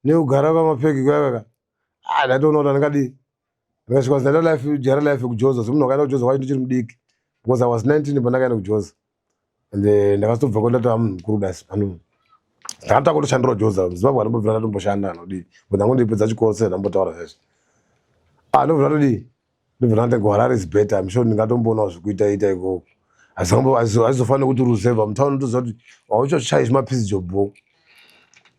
A: nekugara kwamapegi kwayaka, ah, ndatoona kuti andingadii ndikasvika ndaita life jaira life yekujoza semunhu wakaenda kujoza kwacho ndichiri mudiki, because I was 19 pandakaenda kujoza and ndakazotobva ko ndatova munhu mukuru dasi ano ndakatanga kutoshandira joza Zimbabwe. Andombobvira ndatomboshanda anodii, but ndangu ndipedza chikoro se ndambotaura zvazvo. Ah, ndobvira ndodii, ndobvira ndati Harare is better, I'm sure ndingatomboonawo zvekuita ita ikoko. Hazizofaniri kuti ruzevha mutauni utoziva kuti wauchochai zvimapisi jobho.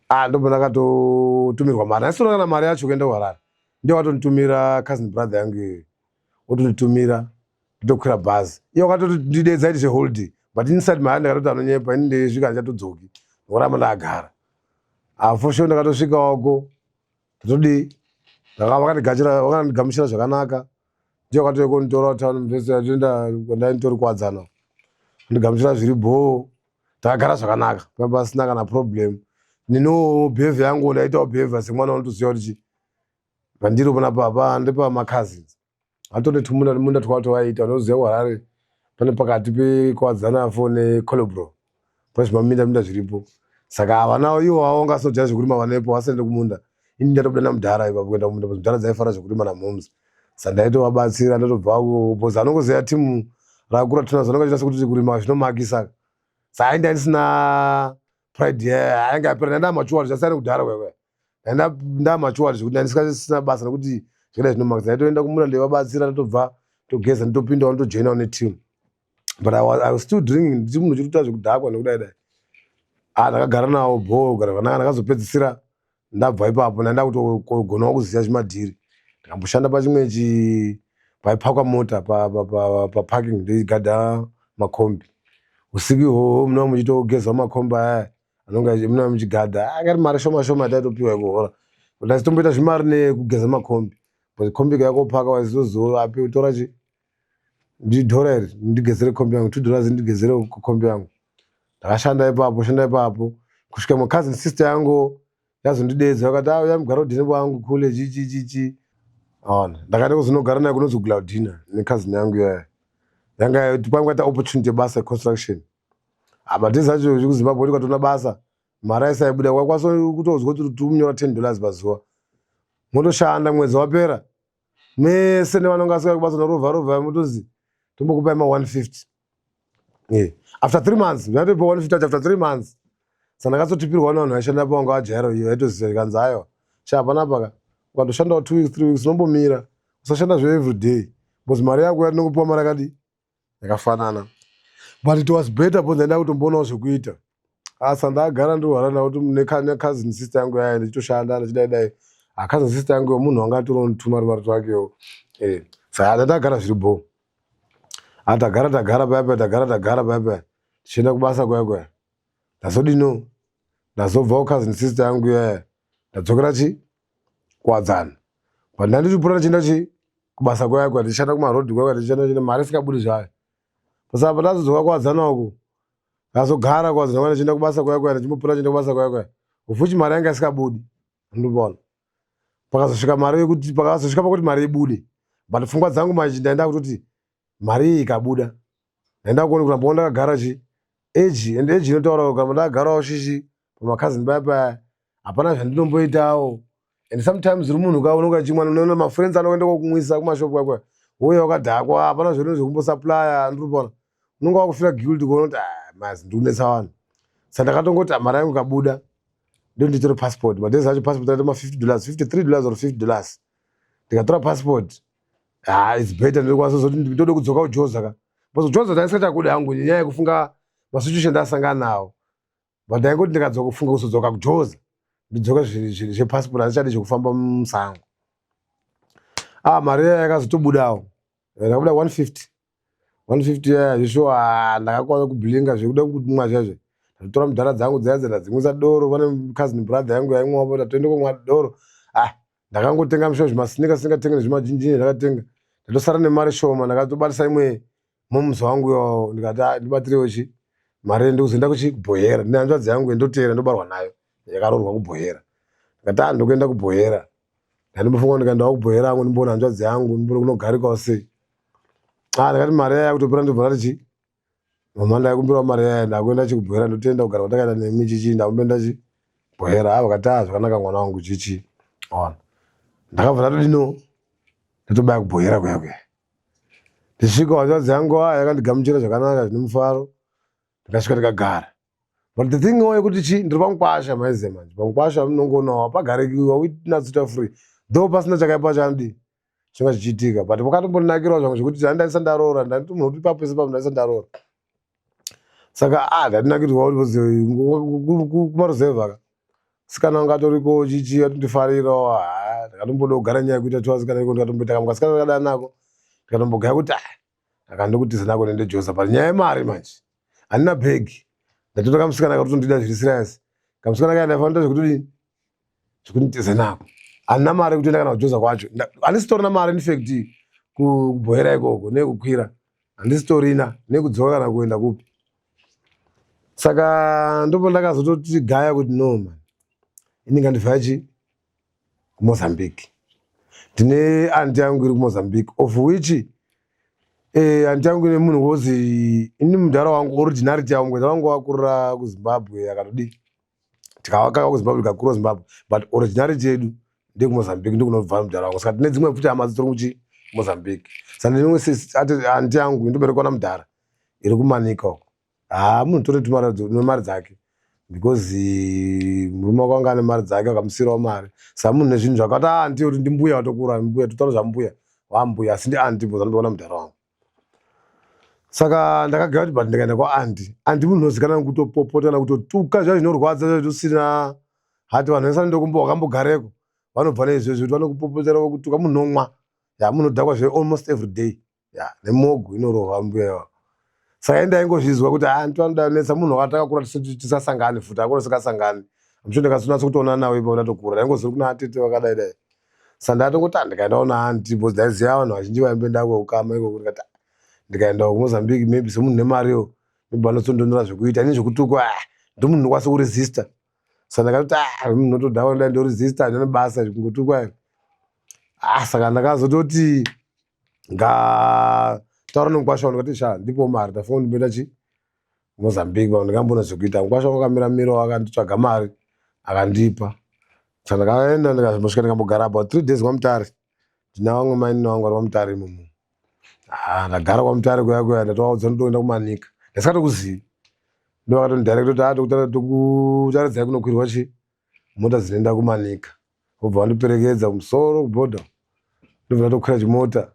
A: Ah, ndobva ndakatotumirwa mari, handisina kana mari yacho kuenda kuHarare. Ndiyo watonditumira cousin brother yangu iyoyo, otonditumira nditokwira bhazi. Iye wakatoti ndidedza iti zveholiday, but inside my heart ndakatoti anonyepa, ini ndisvika handichatodzoki, ndikuramba ndakagara. Ah, for sure ndakatosvikawako, ndatodii, vakandigamuchira zvakanaka. Ndiyo wakatouya konditora town university, atoenda kwandainitori kuwadzana, ndigamuchira zviri bhoo, takagara zvakanaka pasina kana problem. Nino behavior yangu ndaitawo behavior semwana unotoziva kuti chi pandiri panapa apa ndepamacousins, atone tumunda munda twatovaita. Unoziva kuHarare pane pakati pekuwadzana fo necolobro, pane zvimaminda minda zviripo. Saka havana ivo vavo vanga vasinojaira zvekurima, vanepo vasaende kumunda. Ini ndatobuda namudhara ipapo kuenda kumunda, mudhara dzaifara zvekurima namoms. Saka ndaitovabatsira ndatobva because anongoziva timu rakura tuna zvanonga chiita sekuti kurima zvinomakisa. Saka ainda ndisina pride ainge apera, ndaenda machuwa zvasiyana kudhara kwekwe, ndaenda ndamachuwa zvekuti ndandisina basa nekuti zvakadai zvinomakisa. Ndaitoenda kumunda ndeivabatsira, ndatobva togeza, nditopindawo, nditojoinawo neteam, but I was still drinking, ndichi munhu uchiri zvekudhakwa nekudai dai. Ah, ndakagara nawo bho kugara zvakanaka. Ndakazopedzisira ndabva ipapo, ndaenda kutogonawo kuziva zvimadhiri. Ndikamboshanda pachimwe chi paipakwa mota paparking, ndeigadha makombi usiku ihoho, munova muchitogeza makombi aya. Anonga muna muchigadha angari mari shoma shoma yataitopiwa yekuhora, but asitomboita zvimari nekugeza makombi, but kombi yakopaka waizozo api utora chi ndidhora iri ndigezere kombi yangu, $2 ndigezere kombi yangu. Ndakashanda ipapo, shanda ipapo kusvika my cousin sister yangu yazondideedza, vakati, "Ah, uya mugara udhini wangu kule chi chi chi chi." Aona, ndakaenda kuzonogara naye kunonzi Glaudina necousin yangu yaya. Yanga pangaita opportunity yebasa yeconstruction. Madays acho kuZimbabwe tikatoona basa mari aisaibuda, waikwanisa kutozwa kuti tiri $10 pazuva, motoshanda, mwedzi wapera mese nevanonga vasika kubasa norovha rovha, motozi tombokupai ma150. Yeah. After 3 months ndatopa 150 acho after 3 months. Saka ndakazotipirwa nevanhu vaishanda pa, vanga vajaira iyo, vaitoziva, ikanzi, "Aiwa sha, panapa ka ukatoshandawo 2 weeks, 3 weeks unombomira, usashanda zve every day because mari yako yatinongopiwa mari yakadi yakafanana." But it was better because ndaenda kutomboonawo zvekuita. Asa ndagara ndirwara nakuti necousin sister yangu yaya ndichitoshanda ndichidai dai. Cousin sister yangu munhu wanga atori mari twakewo. Saka ndandagara zviri bho. Atagara tagara paya paya, tagara tagara paya paya, tichienda kubasa kuya kuya. Ndazodino ndazobvawo cousin sister yangu yaya, ndadzokera chi kuwadzana, but ndanditipura ndichienda chi kubasa kuya kuya, ndichishanda kumarodhi kuya kuya, ndichishanda ndichienda, mari isingabudi zvayo. Pasaka pandazodzoka kuwadzana uku, ndazogara kuwadzana kuya, ndichienda kubasa kuya kuya, ndichimbopura ndichienda kubasa kuya kuya, ufuchi mari yanga isingabudi. Andibona pakazosvika mari yekuti, pakazosvika pakuti mari ibude, but pfungwa dzangu manje ndaenda kutoti mari iyi ikabuda ndaenda kuona kuramba ndakagara chi age and age inotaura kuramba ndakagarawo shishi pamacousin paya paya, hapana zvandinomboitawo. And sometimes uri munhu ka unonga chimwana, unoona mafriends anoenda kokumwisa kumashopu kwakwa, uye wakadhakwa, hapana zviro zvekumbosuplya. Ndiri unonga wakufira guilt kuona kuti, "Ah, mazi ndikunetsa vanhu." Saka ndakatongoti, "Ah, mari yangu ikabuda ndo nditore passport." Madays acho passport aita ma$50, $53 or $50. Ndikatora passport, ah, it's better, ndinokwanisa zoti ndode kudzoka kuJoza ka, because kuJoza ndaisikachakuda hangu nyaya yekufunga masituation ndasangana nawo, but ndaingoti ndikadzoka kufunga kuzodzoka kuJoza, ndidzoka zvepassport, handichadi zvekufamba musango. Ah, mari iya yakazotobudawo, yakabuda 150, 150 yaya zveshuwa. Ndakakwanisa kubhilinga zvekuda kumwa zvaizvo. Ndatora mudhara dzangu dzaya dzandadzimwisa doro, pane cousin brother yangu yaimwapo, tatoenda komwa doro. Ah, ndakangotenga misho zvimasneakers, singatenga nezvimajinjini ndakatenga. Ndatosara nemari shoma, ndakatobatisa imwe mumuzi wangu iwawo, ndikati, "Ah, ndibatirewo chi mari ndikuzoenda kuchi kuBhohera." Ndine hanzvadzi yangu yandotera, ndobarwa nayo, yakaroorwa kuBhohera. Ndikati, "Ah, ndokuenda kuBhohera." Ndandimbofunga ndikaendawo kuBhohera hangu ndimboona hanzvadzi yangu, ndimboona kunogarikawo sei. Ah, ndakati mari yaya kutopera, ndobva ndati chi mama, ndaikumbirawo mari yaya, ndakuenda chikubhohera, ndotenda kugara kwandakaita nemi chichi, ndakumboenda chi Bhohera. Ah, vakati, "Ah, zvakanaka mwana wangu," chichi ona. Ndakabva ndatodino ndatobaya kuBhohera kuya kuya. Ndisvika, hanzvadzi yangu ah, yakandigamuchira zvakanaka zvine mufaro. Ndikasvika ndikagara, but the thing wo yekuti chi ndiri pamukwasha, maiziva manje pamukwasha munongonawo hapagariki, wauinatsoita free, though pasina chakaipa chanodi chinga chichiitika, but pakatombonakirawo zvangu zvekuti handaisa ndaroora, ndanditi munhu kuti ipapo pese papo ndaisa ndaroora. Saka ah, ndandinakirwa kumaruzevha ka, sikana wanga atoriko chichi atondifarirawo. Ha, ndakatomboda kugara nyaya yekuita tuvasikana iko, ndikatomboita kamwe kasikana kakadana nako, ndikatombogaya kuti ah, akandokutiza nako nendejosa. But nyaya yemari manje, handina bhegi, ndatotora kamusikana katotondida zviri serious. Kamusikana kaya ndaifanira zvekutodini, zvekunditiza nako. Handina mari yekutoenda kana kujoza kwacho, handisitorina mari infact kuBhohera ikoko nekukwira handisitorina, nekudzoka kana kuenda kupi. Saka ndopo ndakazototi gaya kuti no man, ini ngandibva chi kuMozambique. Ndine aunty yangu iri kuMozambique, of which aunty yangu ine munhu wozi ini mudhara wangu, originality yangu, mudhara wangu wakurira kuZimbabwe, akatodii, tikavaka kuZimbabwe, tikakura Zimbabwe, but originality yedu ndekuMozambique, ndikunobva mudhara wangu. Saka tine dzimwe futi hama dzitori kuchi Mozambique. Saka ndine aunty yangu indoberekwa namudhara iri kuManica uko. Haa, munhu tore nemari dzake because murume wako anga ane mari dzake, akamusiyirawo mari. Saka munhu nezvinhu zvakati aunty kuti ndimbuya watokura, mbuya, totaura zvambuya, wambuya, asi ndi aunty because anoberekwa namudhara wangu. Saka ndakagaya kuti but ndikaenda kwaaunty, aunty munhu unozikanwa nekutopopota kana kutotuka zviya zvinorwadza, zviya zvinosina hati. Vanhu vese vanoenda wakambogareko vanobva neizvozvo kuti vanokupopotera, vokutuka, munomwa ya munodhakwa zve almost every day ya nemogu inorova mbuya iwawo. Saka indaingozvizwa kuti ah, ndinoda munhu watakakura tisasangane futi, akura tisingasangani. Amusho ndakazonatsa kutoona nawo ipapo ndatokura. Ndaingozwa kuna atete vakadai dai. Saka ndatongoti ah, ndikaendawo naanti because ndaiziva vanhu vazhinji vaimboenda kweukama ikoko, ndikati ah, ndikaendawo kuMozambique maybe semunhu nemariwo maybe vanotsondonora zvekuita. Ini zvekutukwa, ah, ndomunhu unokwanisa kuresista. Saka ndakatoti ah, munhu unotodhawa ndai ndoresista, handina basa kungotukwa. Ah, saka ndakazototi ngataura nemukwasha wangu, ndikati sha, ndipo mari, ndafunga ndimboenda chi Mozambique pamwe ndingamboona zvekuita. Mukwasha wangu akamira miro, akanditsvaga mari akandipa. Saka ndakaenda, ndikambosvika, ndikambogara about 3 days kwaMutare. Ndina vamwe mainini vangu vari kwaMutare imomo. Ah, ndagara kwaMutare kuya kuya, ndatovaudza ndotoenda kuManika, ndisingatokuzivi. Ndo vakatondidirect kuti ah, tokutaridzai kunokwirwa chi mota dzinoenda kuManika. Vobva vandiperekedza kumusoro kubhodha, ndobva ndatokwira chimota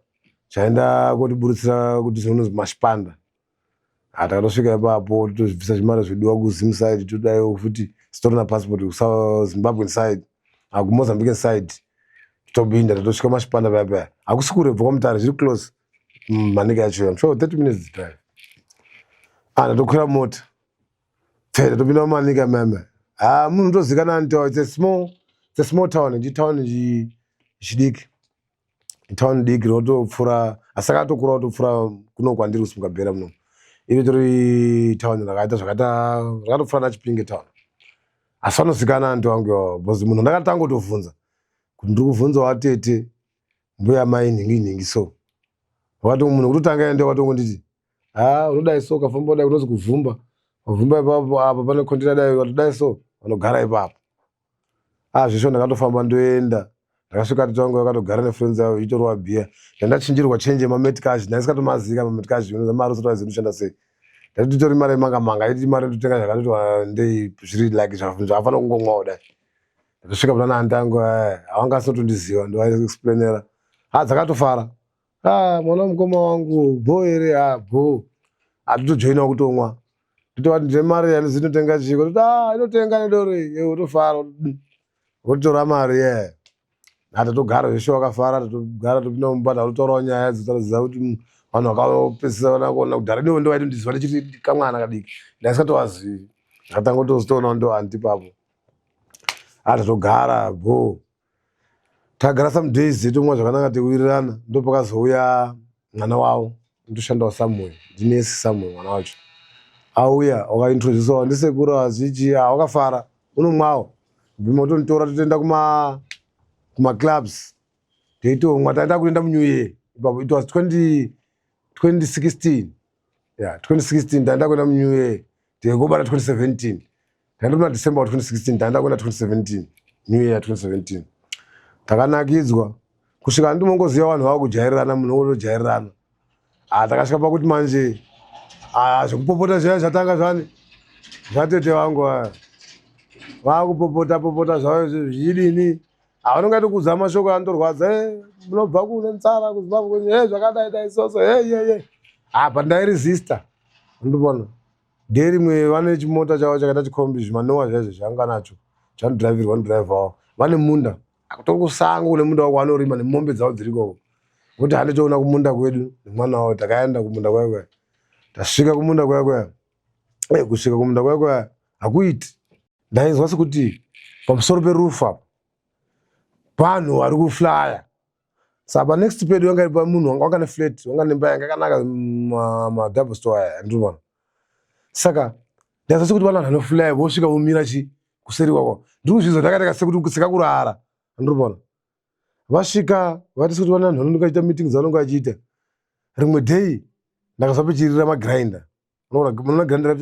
A: chaenda kotiburutsira kuti zvinonzi Mashipanda. Ah, takatosvika ipapo, totozvibvisa chimari zvodiwa kuZim side, todaiwo futi sitorina passport kuZimbabwean side, kuMozambican side, totopinda. Tatosvika Mashipanda paya paya, hakusi kure kubva kwaMutare, zviri close. Manika yacho, I'm sure 30 minutes drive. Ah, ndatokwira mota pfe, tatopinda muManika meme. Ah, munhu utozikanwa nto, it's a small town, chitown chidiki, town diki rinotopfuura, asi akatokura kutopfuura kuno kwandiri kusimuka bhera muno. Iri tori town rakaita zvakaita zvakatopfuura naChipinge town, asi vanozikanwa antu wangu iwawo, because munhu ndakatanga kutovhunza kuti ndiri kuvhunza watete mbuya mai nhingi nhingi, so wakati munhu kutotanga ende watongonditi ha, unodai so, ukafamba udai unozi kuvhumba, wavhumba ipapo, apa pane container, dai watodai so, vanogara ipapo. Ah, zvisho ndakatofamba ndoenda, ndakasvika tete wangu vakatogara nefriends yavo ichitorwa bhiya. Ndandachinjirwa change yemameticage, ndaisikatomaziva mameticage, unoza mari usati waziva inoshanda sei. Ndati titori mari yemanga manga, iti mari ndotenga zvakatoti wandei, zviri like zvakafanira kungomwawo dai. Ndakasvika pana aunty angu, havanga asingatondiziva, ndovaexplainera. Ha, dzakatofara. Ah, mwana mukoma wangu bho here? Ah, bho. Hatitojoinawo kutomwa, totovati ndine mari yandizi inotenga chiko, toti ah, inotenga nedoro iyi, wotofara, wotora mari ye. Hatatogara zveshe, wakafara, tatogara, topinda mumba, tatotaurawo nyaya dzotaridza kuti vanhu vakapedzisira vana kuona kudhara iniwo ndo vaitondiziva ndichiti kamwana kadiki, ndaisikatovazivi. Ndakatanga kutozitoonawo ndo aunty ipapo. Hatatogara bho, tagara some days, tomwa zvakanaka, teiwirirana. Ndo pakazouya mwana wavo ndoshandawo somewhere, ndinesi somewhere. Mwana wacho auya, wakaintroducewa ndisekuru azvichi, wakafara, unomwawo bvima, kutonitora totoenda kuma kumaclubs teitomwa. Taenda kuenda muNew Year ipapo, it was 20 2016, yeah, 2016. Taenda kuenda muNew Year, teingobata 2017, taenda muna December wa 2016, taenda kuenda 2017, New Year 2017. Takanakidzwa kusvika ndimongoziva vanhu vakujairirana, munhu wotojairirana. Ah, takasvika pakuti manje, ah, zvekupopota zviya zvatanga zvani zvatete vangu aya vakupopota popota zvavo zvichidini. Havanonga tokuudza mashoko anotorwadza, munobva kune nzara kuZimbabwe, zvakadai dai soso, ye. Apa ndairesista, ndibona day rimwe vane chimota chavo chakaita chikombi, zvimanowa zvaizvo zvanga nacho chanodhiraivhirwa nodhiraivha wavo. Vane munda akutori kusango, kune munda wako vanorima nemombe dzavo dziri ikoko. Kuti handitoona kumunda kwedu nemwana wavo. Takaenda kumunda kwaya kwaya, tasvika kumunda kwaya kwaya, kusvika kumunda kwaya kwaya hakuiti. Ndainzwa sekuti pamusoro peroof apo vanhu vari kuflya. Saka panext pedu yanga iri munhu wanga wanga neflat, wanga nemba yanga yakanaka, madouble store aya, andinoona. Saka ndainzwa sekuti vanhu vanoflya vosvika vomira chi kuseri kwako. Ndiri kuzvinzwa ndakaita sekuti sekakurara, andinoona vasvika vaita sekuti vanhu vanonga vachiita meeting dzavanonga vachiita. Rimwe day ndakazwa pechirira magrinder, unoona grinder.